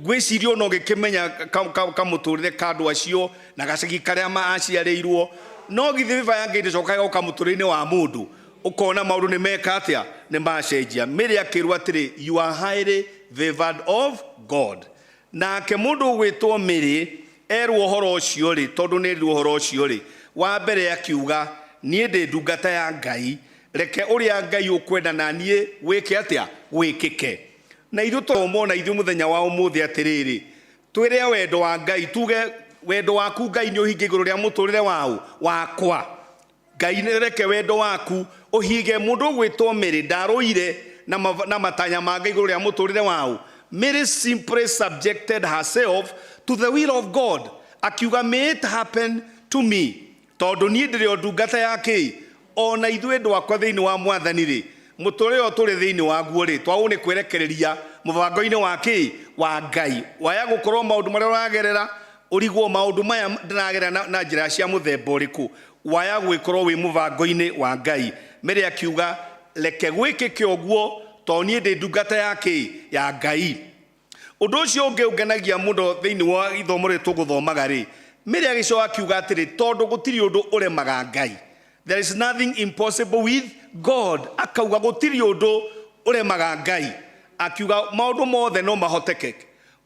Speaker 1: Ngwĩciria ona ũgĩkĩmenya kamũtũrĩre ka andũ acio na gacagi karĩa aciarĩirwo, no githĩ favour ya Ngai ndĩcokaga ĩgoka mũtũrĩre-inĩ wa mũndũ, ũkona maũndũ nĩ meka atĩa, nĩ macenjia. Mary akĩrwo atĩrĩ, "You are highly favored of God." Nake mũndũ ũgwĩtwo Mary erwo ũhoro ũcio rĩ, tondũ nĩ erirwo ũhoro ũcio rĩ, wa mbere akiuga, "Niĩ ndĩ ndungata ya Ngai, reke ũrĩa Ngai ũkwenda na niĩ wĩke atĩa, wĩkĩke." Na ithuĩ tũromwo na ithuĩ mũthenya wa ũmũthĩ atĩrĩrĩ, twĩre wendo wa Ngai, tuge wendo waku Ngai nĩ ũhinge igũrũ rĩa mũtũrĩre wao wakwa. Ngai nĩ reke wendo waku ũhinge. Mũndũ ũgwĩtwo Mary ndarũire na matanya ma Ngai igũrũ rĩa mũtũrĩre wao. Mary simply subjected herself to the will of God, akiuga, "May it happen to me," tondũ niĩ ndĩrĩ o ndungata ya kĩ. Ona ithuĩ andũ akwa thĩinĩ wa Mwathani rĩ, mũtũrĩre ũyũ tũrĩ thĩinĩ waguo rĩ, twagwo nĩ kwĩrekereria mũbango-inĩ wa kĩ, wa Ngai. Waya gũkorwo maũndũ marĩa ũragerera, ũrigwo maũndũ maya ndĩragerera na njĩra cia mũthemba ũrĩkũ, waya gwĩkorwo wĩ mũbango-inĩ wa Ngai. Mary akiuga, "Reke gwĩkĩke ũguo, tondũ niĩ ndĩ ndungata ya kĩ, ya Ngai." Ũndũ ũcio ũngĩ ũngenagia mũno thĩinĩ wa ithomo rĩrĩ tũgũthomaga rĩ, Mary agĩcoka akiuga atĩrĩ, tondũ gũtirĩ ũndũ ũremaga Ngai, there is nothing impossible with God. Akauga gũtirĩ ũndũ ũremaga Ngai, akiuga maũndũ mothe no mahoteke.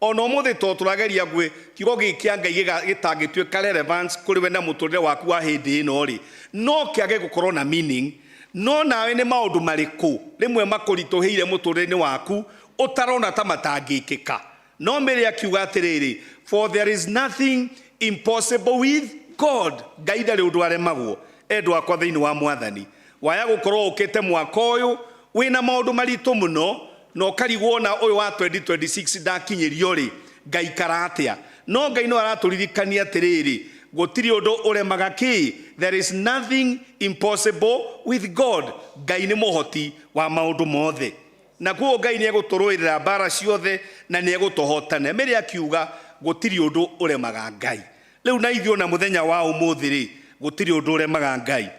Speaker 1: Ona ũmũthĩ to tũrageria gwĩ kiugo gĩkĩ kĩa Ngai gĩtangĩtuĩka relevance kũrĩ we na mũtũrĩre waku wa hĩndĩ ĩno rĩ, no kĩage gũkorwo na meaning. No nawe nĩ maũndũ marĩkũ rĩmwe makũritũhĩire mũtũrĩre-inĩ waku ũtarona ta matangĩkĩka? No Mary akiuga atĩrĩrĩ, "For there is nothing impossible with God." Ngai ndarĩ ũndũ aremagwo. Endwa akwa thĩinĩ wa Mwathani, waya gũkorwo ũkĩte mwaka ũyũ wĩna maũndũ maritũ mũno na ũkarigwo na ũyũ wa 2026 ndakinyĩrio rĩ, ngaikara atĩa? No Ngai no aratũririkania atĩrĩrĩ, gũtirĩ ũndũ ũremaga kĩ, there is nothing impossible with God. Ngai nĩ mũhoti wa maũndũ mothe, na kuo Ngai nĩ egũtũrũĩrĩra mbara ciothe na nĩ egũtũhotana. Mary akiuga gũtirĩ ũndũ ũremaga Ngai. Rĩu na ithuĩ ona mũthenya wa ũmũthĩ rĩ, gũtirĩ ũndũ ũremaga Ngai.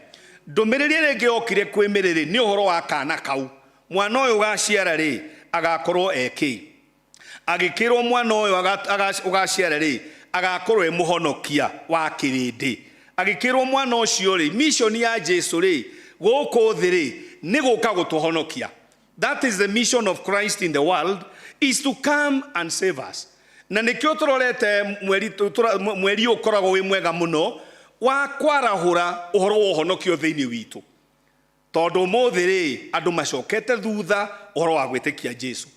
Speaker 1: Ndũmĩrĩri ĩrĩa ĩngĩ yokire kwĩ Mary rĩ, nĩ ũhoro wa kana kau. Mwana ũyũ ũgaciara rĩ, agakorwo ekĩ? Agĩkĩrwo mwana ũyũ ũgaciara rĩ, agakorwo e mũhonokia wa kĩrĩndĩ. Agĩkĩrwo mwana ũcio rĩ, mission ya Jesu rĩ gũkũ thĩ rĩ, nĩ gũka gũtũhonokia. That is the mission of Christ in the world, is to come and save us. Na nĩkĩo tũrorete mweri mweri ũyũ ũkoragwo wĩ mwega mũno wa kwarahũra ũhoro wa ũhonokio thĩinĩ witũ, tondũ ũmũthĩ rĩ, andũ macokete thutha ũhoro wa gwĩtĩkia Jesu.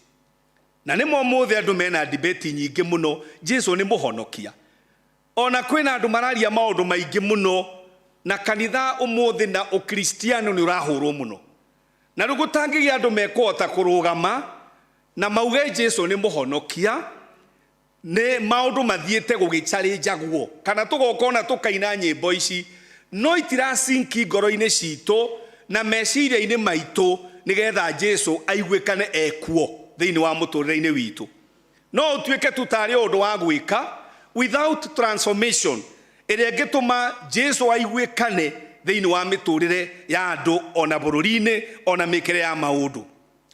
Speaker 1: Na nĩmo ũmũthĩ andũ mena debate nyingĩ mũno, Jesu nĩ mũhonokia? Ona kwĩna andũ mararia maũndũ maingĩ mũno na kanitha ũmũthĩ, na ũkristiano nĩ ũrahũrwo mũno. Na rĩu gũtangĩgĩa andũ mekũhota kũrũgama na mauge Jesu nĩ mũhonokia, nĩ maũndũ mathiĩte gũgĩcarĩnjagwo, kana tũgoka tũkaina nyĩmbo ici no itiracinki ngoro-inĩ citũ na meciria-inĩ maitũ, nĩgetha Jesu aiguĩkane ekuo thĩinĩ wa mũtũrĩre-inĩ witũ. No ũtuĩke tu tarĩ ũndũ wa gwĩka without transformation ĩrĩa ĩngĩtũma Jesu aiguĩkane thĩinĩ wa mĩtũrĩre ya andũ, ona bũrũri-inĩ, ona mĩkĩre ya maũndũ,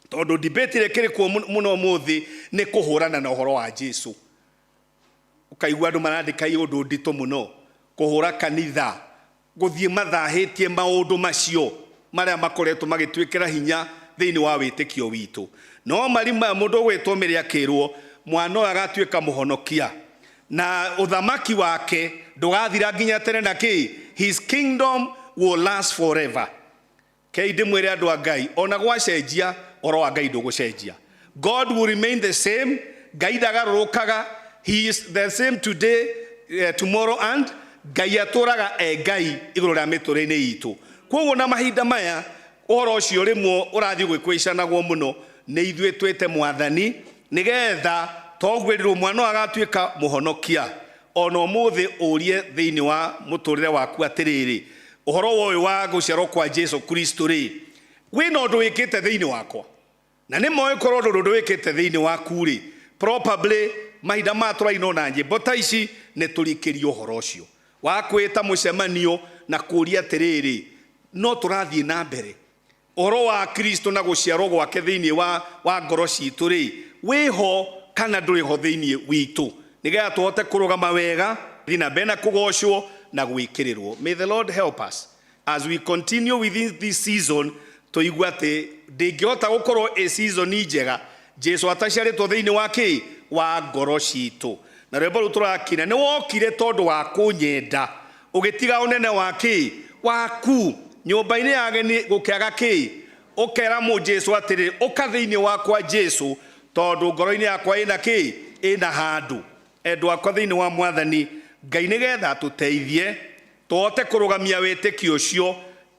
Speaker 1: tondũ debate ĩrĩa ĩkĩrĩ kuo mũno ũmũthĩ nĩ kũhũrana na ũhoro wa Jesu. Ũkaigua andũ marandĩka ũndũ nditũ mũno kũhũra kanitha, gũthiĩ mathahĩtie maũndũ macio marĩa makoretwo magĩtwĩkĩra hinya thĩinĩ wa wĩtĩkio witũ. No marima mũndũ ũgwĩtwo Mary akĩrwo mwana ũyũ agatuĩka mũhonokia na ũthamaki wake ndũgathira nginya tene na kĩ, his kingdom will last forever. Kei ndĩmwĩre, andũ a Ngai, ona gwacenjia, ũhoro wa Ngai ndũgũcenjia. God will remain the same. Ngai ndagarũrũkaga. He is the same today, tomorrow, and Ngai atũraga e Ngai igũrũ rĩa mĩtũrĩre-inĩ itũ. Koguo na mahinda maya ũhoro ũcio rĩmwe ũrathiĩ gwĩkwĩcanagwo mũno, nĩ ithuĩ twĩte Mwathani, nĩgetha togwĩrirwo mwana ũyũ agatuĩka mũhonokia. Ona ũmũthĩ ũrie thĩinĩ wa mũtũrĩre waku atĩrĩrĩ, ũhoro ũyũ wa gũciarwo kwa Jesu Kristo rĩ, wĩna ũndũ wĩkĩte thĩinĩ wakwa? Na nĩ moĩ korwo ndũrĩ ũndũ wĩkĩte thĩinĩ waku rĩ, probably mahinda maya tũraina ona nyĩmbo ta ici, nĩ tũrikĩrie ũhoro ũcio wa kwĩta mũcemanio na kũria atĩrĩrĩ, no tũrathiĩ na mbere ũhoro wa Kristo na gũciarwo gwake thĩinĩ wa ngoro citũ rĩ, wĩho? Kana ndũrĩ ho thĩinĩ witũ, nĩgetha tũhote kũrũgama wega thiĩ na mbere na kũgocwo na gwĩkĩrĩrwo. May the Lord help us as we continue within this season, tũigue atĩ ndĩngĩhota gũkorwo ĩ season njega Jesu ataciarĩtwo thĩinĩ wa kĩ wa ngoro citũ. Na rwĩmbo rũu tũrakina nĩ wokire tondũ wa kũnyenda, ũgĩtiga ũnene wa kĩ waku nyũmba-inĩ ya ageni gũkĩaga kĩ, ũkera mũ Jesu atĩrĩ, ũka thĩinĩ wakwa Jesu, tondũ ngoro-inĩ yakwa ĩna kĩ, ĩna handũ. Endwa akwa thĩinĩ wa Mwathani Ngai, nĩgetha atũteithie tũhote kũrũgamia wĩtĩkio ũcio,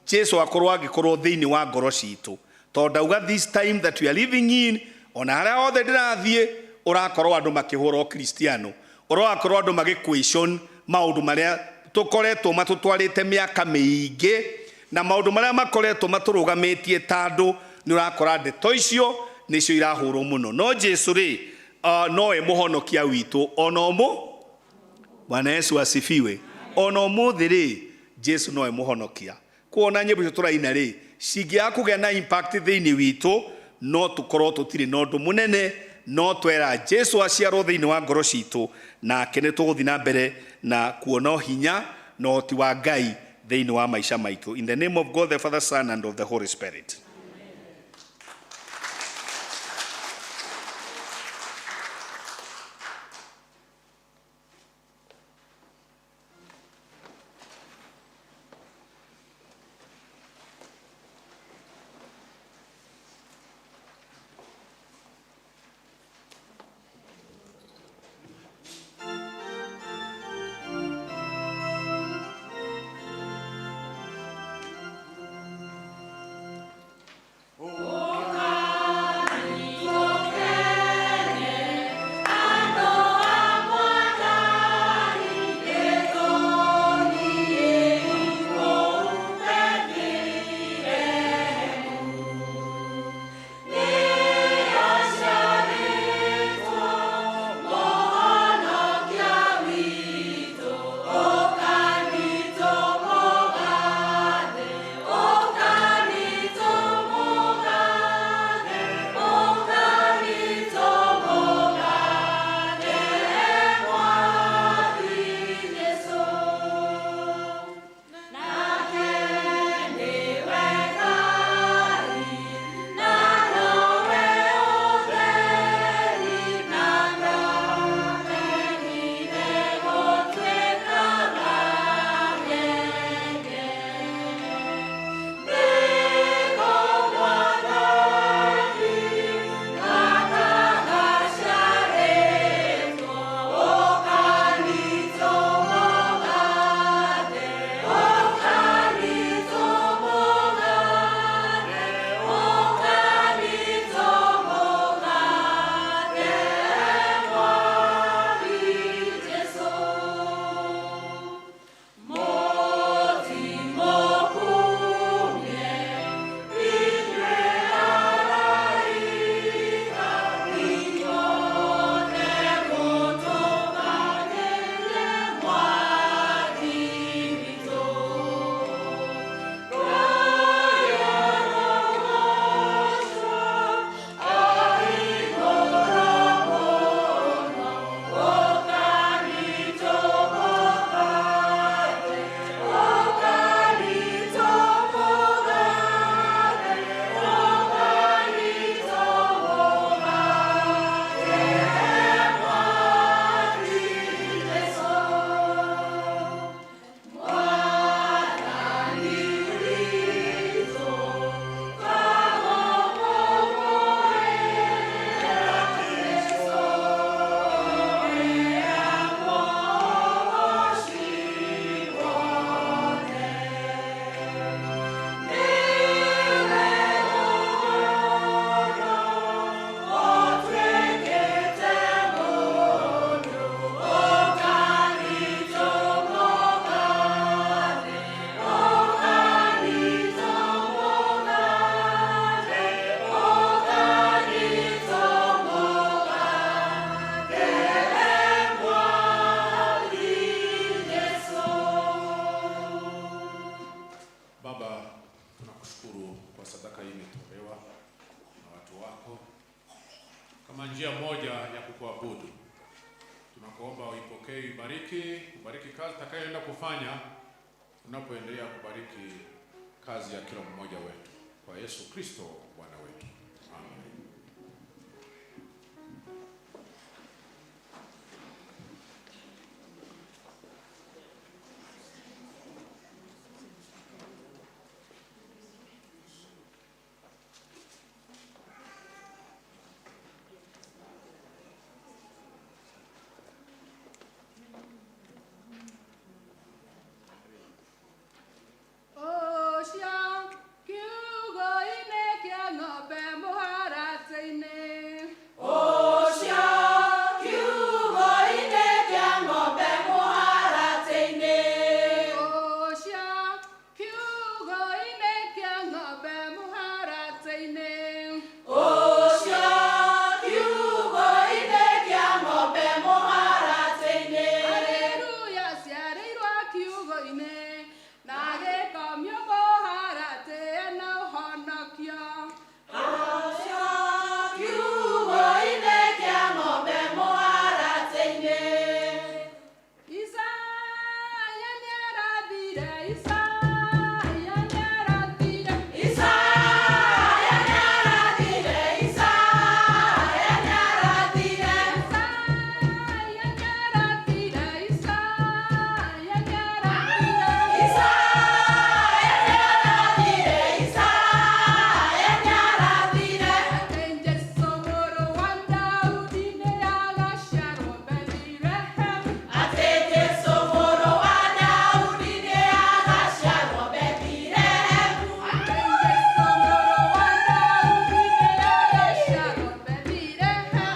Speaker 1: Jesu akorwo angĩkorwo thĩinĩ wa ngoro citũ, tondũ ndauga this time that we are living in, ona harĩa hothe ndĩrathiĩ ũrakorwo andũ makĩhũra ũkristiano, ũrakorwo andũ magĩ question maũndũ marĩa tũkoretwo matũtwarĩte mĩaka mĩingĩ, na maũndũ marĩa makoretwo matũrũgamĩtie ta andũ, nĩ ũrakora ndeto icio nĩcio irahũrwo mũno. No Jesu rĩ, nowe mũhonokia witũ ona ũmũ. Bwana Yesu asifiwe. Ona ũmũthĩ rĩ, Jesu nowe mũhonokia. Kuona nyĩmbo icio tũraina rĩ, cingĩaga kũgĩa na impact thĩinĩ witũ, no tũkorwo tũtirĩ na ũndũ mũnene, no twera Jesu aciarwo thĩinĩ wa ngoro citũ, nake nĩ tũgũthiĩ na mbere na kuona hinya na ũhoti wa Ngai thĩinĩ wa maica maitũ. In the name of God the Father, Son and of the Holy Spirit.
Speaker 10: Tunakushukuru kwa sadaka hii imetolewa na watu wako. kama njia moja ya kukuabudu. Tunakuomba uipokee, uibariki, ubariki kazi tutakayoenda kufanya unapoendelea kubariki kazi ya kila mmoja wetu. Kwa Yesu Kristo Bwana wetu. Amen.
Speaker 5: Ocia kiugo-inĩ kĩa ng'ombe mũharatĩ-inĩ.
Speaker 2: Ocia kiugo-inĩ kĩa ng'ombe mũharatĩ-inĩ.
Speaker 5: Ocia kiugo-inĩ kĩa ng'ombe mũharatĩ-inĩ.
Speaker 2: Ocia kiugo-inĩ kĩa ng'ombe mũharatĩ-inĩ.
Speaker 5: Haleluya ciarĩirwo kiugo-inĩ na gĩkomio mũharatĩ na ũhonokio.
Speaker 2: Ocia kiugo-inĩ kĩa ng'ombe mũharatĩ-inĩ.
Speaker 5: Isaya nĩarathire, Isaya nĩarathire,
Speaker 2: Isaya nĩarathire, Isaya nĩarathire.
Speaker 5: Isaya nĩarathire, Isaya nĩarathire.
Speaker 2: Isaya nĩarathire, Isaya nĩarathire.
Speaker 5: Atĩ Jesũ mũrũ wa Daudi nĩagaciarwo Bethilehemu.
Speaker 2: Atĩ Jesũ mũrũ wa Daudi nĩagaciarwo Bethilehemu.
Speaker 5: Atĩ Jesũ mũrũ wa Daudi nĩagaciarwo Bethilehemu.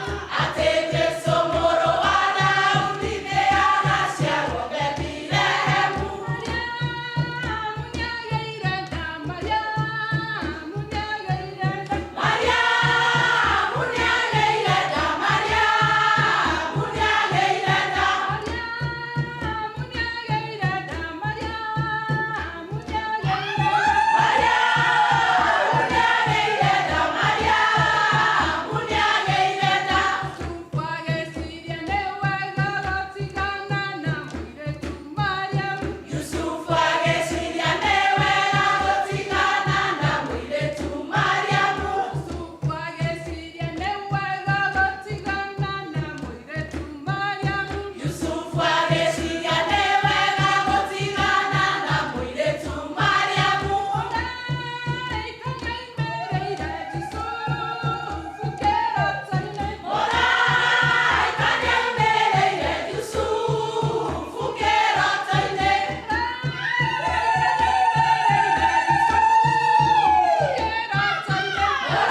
Speaker 2: Atĩ Jesũ mũrũ wa Daudi nĩagaciarwo Bethilehemu.
Speaker 5: Mariamu nĩagĩire nda, Mariamu nĩagĩire nda.
Speaker 2: Mariamu nĩagĩire nda, Mariamu nĩagĩire nda.
Speaker 5: Mariamu nĩagĩire nda, Mariamu nĩagĩire nda.
Speaker 2: Mariamu nĩagĩire nda, Mariamu nĩagĩire nda.
Speaker 5: Yusufu agĩciria nĩ wega gũtigana na mũirĩtu Mariamu.
Speaker 2: Yusufu agĩciria nĩ wega gũtigana na mũirĩtu Mariamu.
Speaker 5: Yusufu agĩciria nĩ wega gũtigana na mũirĩtu Mariamu.
Speaker 2: Yusufu agĩciria nĩ wega gũtigana na mũirĩtu Mariamu.
Speaker 5: Mũraika nĩaimĩrĩire Jusufu kĩroto-inĩ.
Speaker 2: Mũraika nĩaumĩrĩire Yusufu kĩroto-inĩ.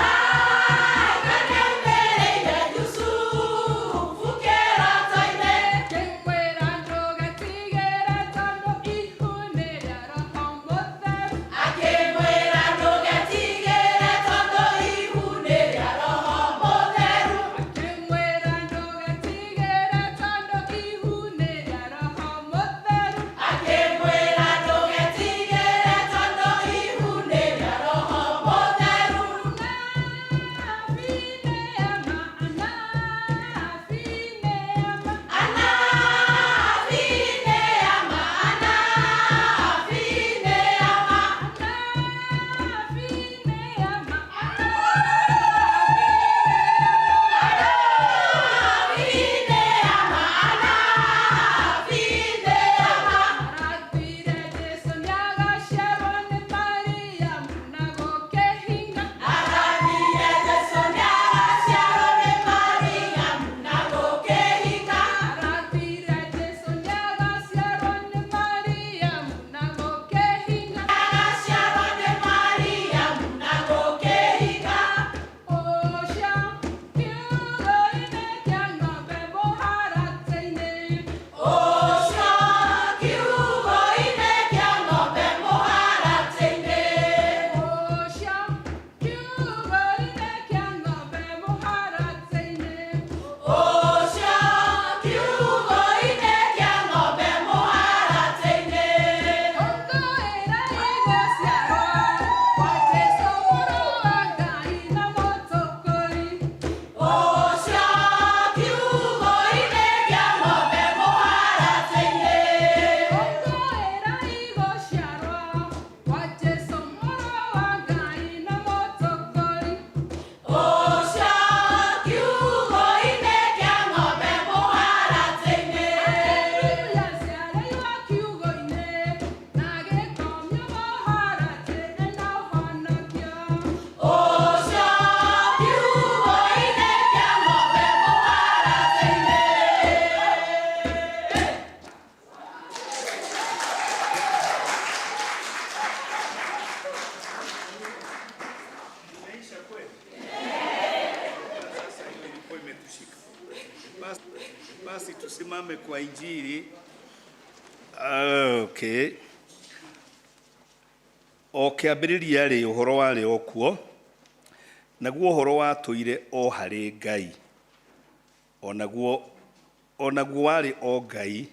Speaker 2: Mũraika nĩaumĩrĩire Yusufu kĩroto-inĩ.
Speaker 5: Akĩmwĩra ndũgetigĩre tondũ ihu nĩ rĩa Roho Mũtheru.
Speaker 2: Akĩmwĩra ndũgetigĩre tondũ ihu nĩ rĩa Roho Mũtheru.
Speaker 5: Akĩmwĩra ndũgetigĩre tondũ ihu nĩ rĩa Roho Mũtheru.
Speaker 2: Akĩmwĩra ndũgetigĩre tondũ ihu nĩ rĩa Roho Mũtheru.
Speaker 5: Anabii neema, anabii neema,
Speaker 2: Anabii neema, anabii neema.
Speaker 5: anabii neema,
Speaker 2: Anabii neema, anabii neema.
Speaker 5: Arathire Jesũ nĩagaciarwo nĩ Mariamu na
Speaker 1: Basi tusimame kwa Injili. Okay. O kĩambĩrĩria rĩ, ũhoro warĩ o kuo, naguo ũhoro watũire o harĩ Ngai, o naguo warĩ o Ngai.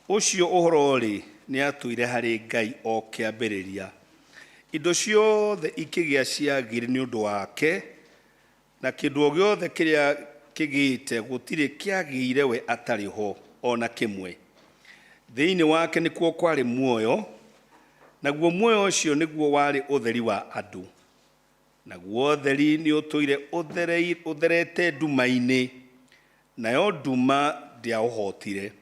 Speaker 1: Ũcio ũhoro rĩ, nĩatũire harĩ Ngai o kĩambĩrĩria. Indo ciothe ikĩgĩa ciagĩrĩ nĩ ũndũ wake, na kĩndũ o gĩothe kĩrĩa kĩgĩte gũtirĩ kĩagĩire we atarĩ ho o na kĩmwe. Thĩinĩ wake nĩkuo kwarĩ muoyo, naguo muoyo ũcio nĩguo warĩ ũtheri wa andũ. Naguo ũtheri nĩũtũire ũtherete nduma-inĩ, nayo nduma ndĩaũhotire.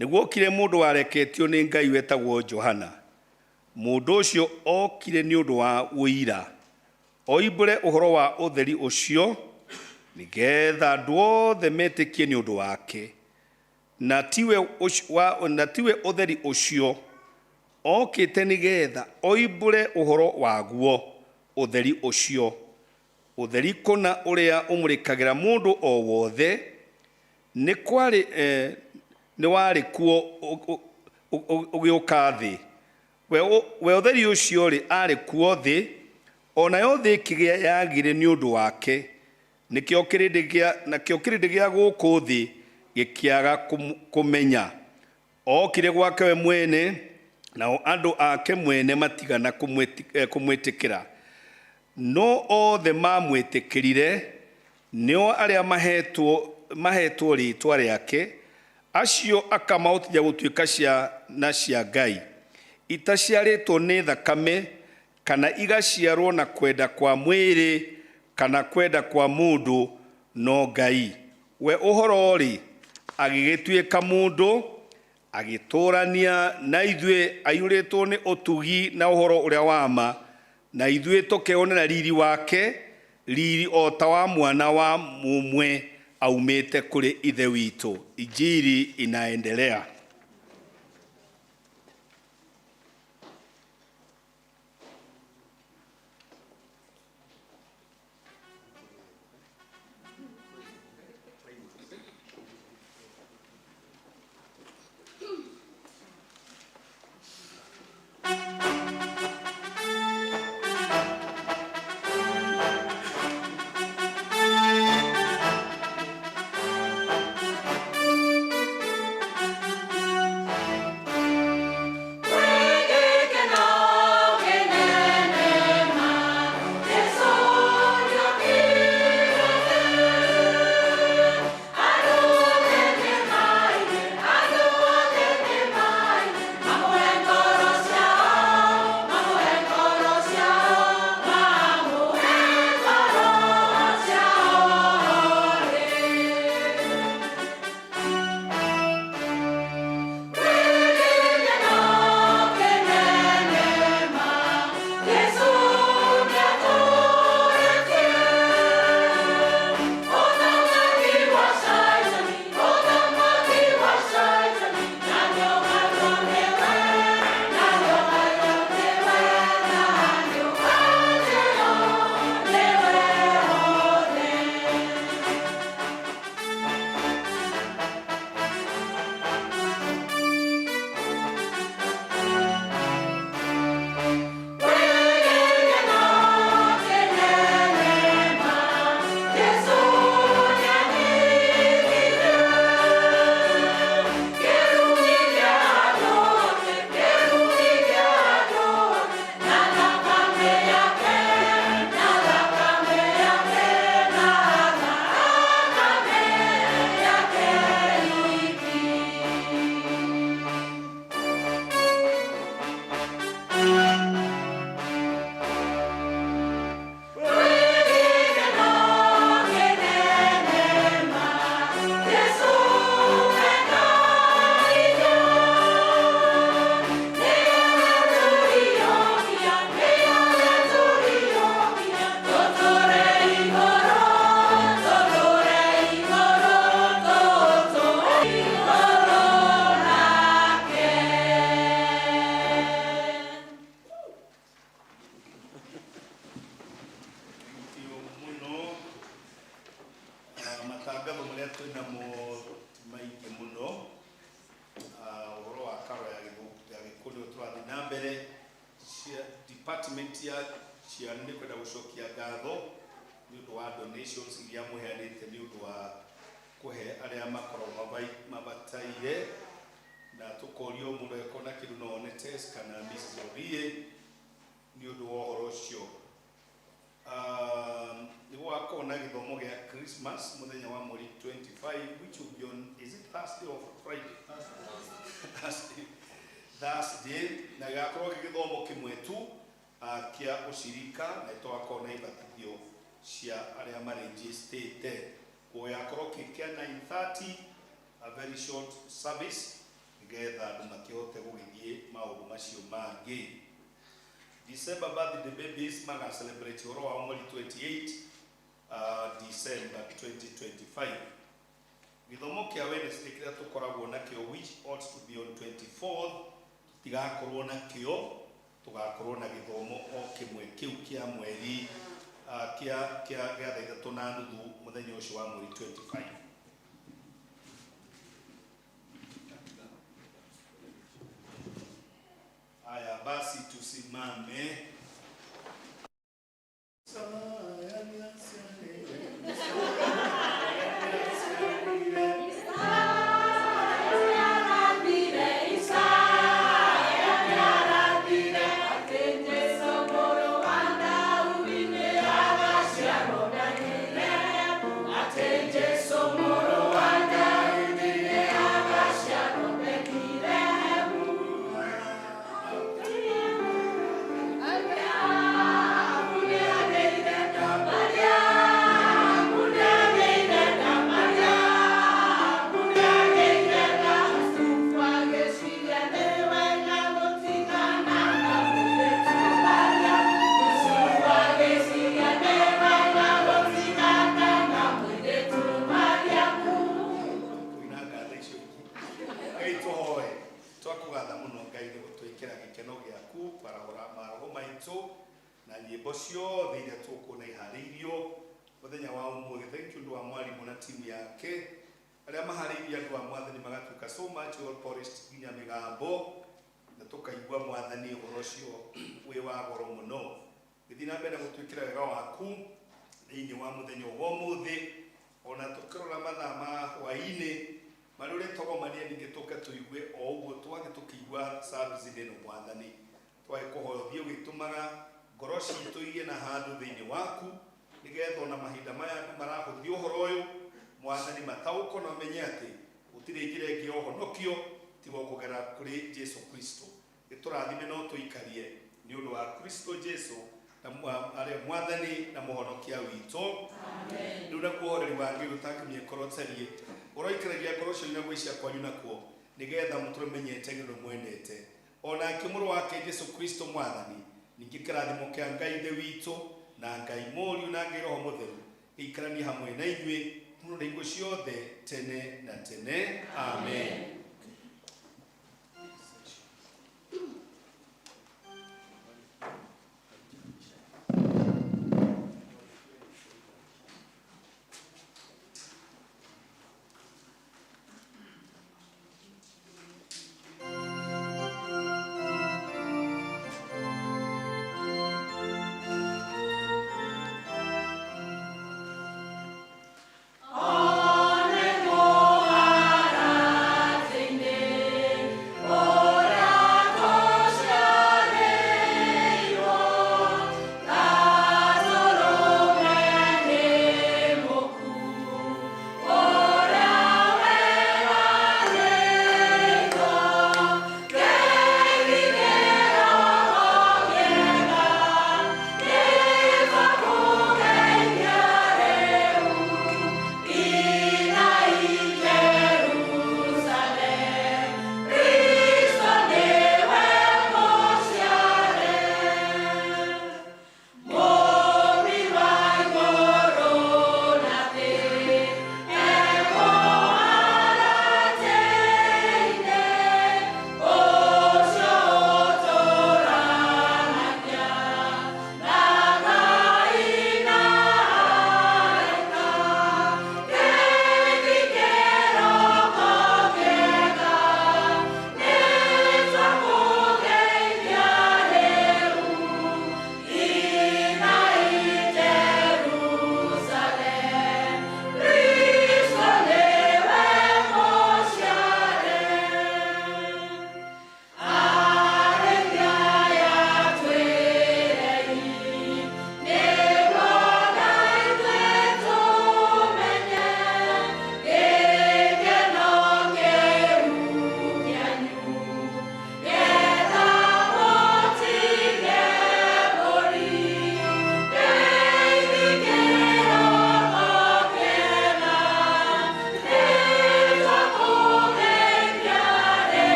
Speaker 1: Nĩguokire mũndũ wareketio nĩ Ngai wetagwo Johana. Mũndũ ũcio okire nĩ ũndũ wa ũira, oimbũre ũhoro wa ũtheri ũcio, nĩgetha andũ othe metĩkie nĩ ũndũ wake. Na tiwe ũtheri ũcio, okĩte nĩgetha oimbũre ũhoro waguo ũtheri ũcio. Ũtheri kũna ũrĩa ũmũrĩkagĩra mũndũ o wothe, nĩ kwarĩ nĩ warĩ kuo ũgĩũka thĩ. We ũtheri ũcio rĩ, arĩ kuo thĩ, o nayo thĩ ĩkĩgĩa yagire nĩ ũndũ wake. Nĩkĩo kĩrĩndĩ gĩa nakĩo kĩrĩndĩ gĩa gũkũ thĩ gĩkĩaga kũmenya. Okire gwake we mwene, nao andũ ake mwene matigana kũmwĩtĩkĩra. No othe mamwĩtĩkĩrire, nĩo arĩa mahetwo rĩĩtwa rĩake, acio akamahotithia gũtuĩka ciana cia Ngai, itaciarĩtwo nĩ thakame, kana igaciarwo na kwenda kwa mwĩrĩ, kana kwenda kwa mũndũ, no Ngai. We ũhoro-rĩ, agĩgĩtuĩka mũndũ, agĩtũũrania na ithuĩ, aiyũrĩtwo nĩ ũtugi na ũhoro ũrĩa wa ma, na ithuĩ tũkeonera riri wake, riri o ta wa mwana wa mũmwe aumĩte kũrĩ Ithe witũ. Injili inaendelea. Matangatho marĩa twĩnamo ti Department ya ciana nĩ kwenda gũcokia ngatho nĩ ũndũ wa donations iria mũheanĩte nĩ ũndũ wa kũhe arĩa makoragwo mabataire, na tũkorio mũndũ angĩkorwo na kĩndũ no one Tess kana Mrs. Orie nĩ ũndũ wa ũhoro ũcio. Nĩ gũgakorwo na gĩthomo gĩa Christmas mũthenya wa mweri 25, which will be on, is it Thursday or Friday? Thursday. Thursday, na gĩgakorwo gĩ gĩthomo kĩmwe tu kĩa ũcirika, na tũgakorwo na ibatithio cia arĩa marĩnjĩstĩte. Koguo gĩgakorwo kĩ kĩa 9:30, a very short service, nĩgetha andũ makĩhote gũgĩthiĩ maũndũ macio mangĩ. December birthday babies maga celebrate ũhoro wao mweri 28 December 2025. Gĩthomo kĩa Wednesday kĩrĩa tũkoragwo nakĩo, which ought to be on 24th, tũtigakorwo nakĩo, tũgakorwo na gĩthomo o kĩmwe kĩu kĩa mweri kĩa kĩa gĩa thaa 3:30 mũthenya ũcio wa mweri 25. Haya basi tusimame. Kuina ngatho icio ingĩ. Ngai tũhoe, twakũgatha mũno Ngai nĩ gũtwĩkĩra gĩkeno gĩaku kwarahũra maroho maitũ na nyĩmbo ciothe iria tũkuona iharĩirio mũthenya wa ũmũthĩ. Thank you ũndũ wa mwarimũ na timu yake arĩa maharĩirie andũ a mwathani magatuĩka so much well polished nginya mĩgambo, na tũkaigua mwathani ũhoro ũcio wĩ wa goro mũno. Gĩthiĩ na mbere na gũtwĩkĩra wega waku thĩinĩ wa mũthenya wa ũmũthĩ, ona tũkĩrora mathaa ma hwaĩ-inĩ marĩa ũrĩtogomania, ningĩ tũke tũigue o ũguo twage tũkĩigua service ĩno mwathani. Twage kũhoya ũthiĩ ũgĩtũmaga ngoro citũ igĩe na handũ thĩinĩ waku, nĩgetha ona mahinda maya andũ marahũthia ũhoro ũyũ mwathani mataũkwo na mamenye atĩ gũtirĩ njĩra ĩngĩ ya ũhonokio tiga kũgera kũrĩ Jesu Kristo. Gĩtũrathime no tũikarie nĩ ũndũ wa Kristo Jesu na arĩa mwathani na mũhonokia witũ. Rĩu nakuo ũhoreri wa Ngai ũtangĩmia ngoro tariĩ ũroikaragia ngoro cianyu na gwĩcia kwanyu nakuo, nĩgetha mũtũre menyete nĩ ũndũ mwendete onake mũrũ wake Jesu Kristo mwathani. Ningĩ kĩrathimo kĩa Ngai Ithe witũ na Ngai Mũriũ na Ngai Roho Mũtheru gĩikaranie hamwe na inyuĩ mũno na hingo ciothe tene na tene. Amen.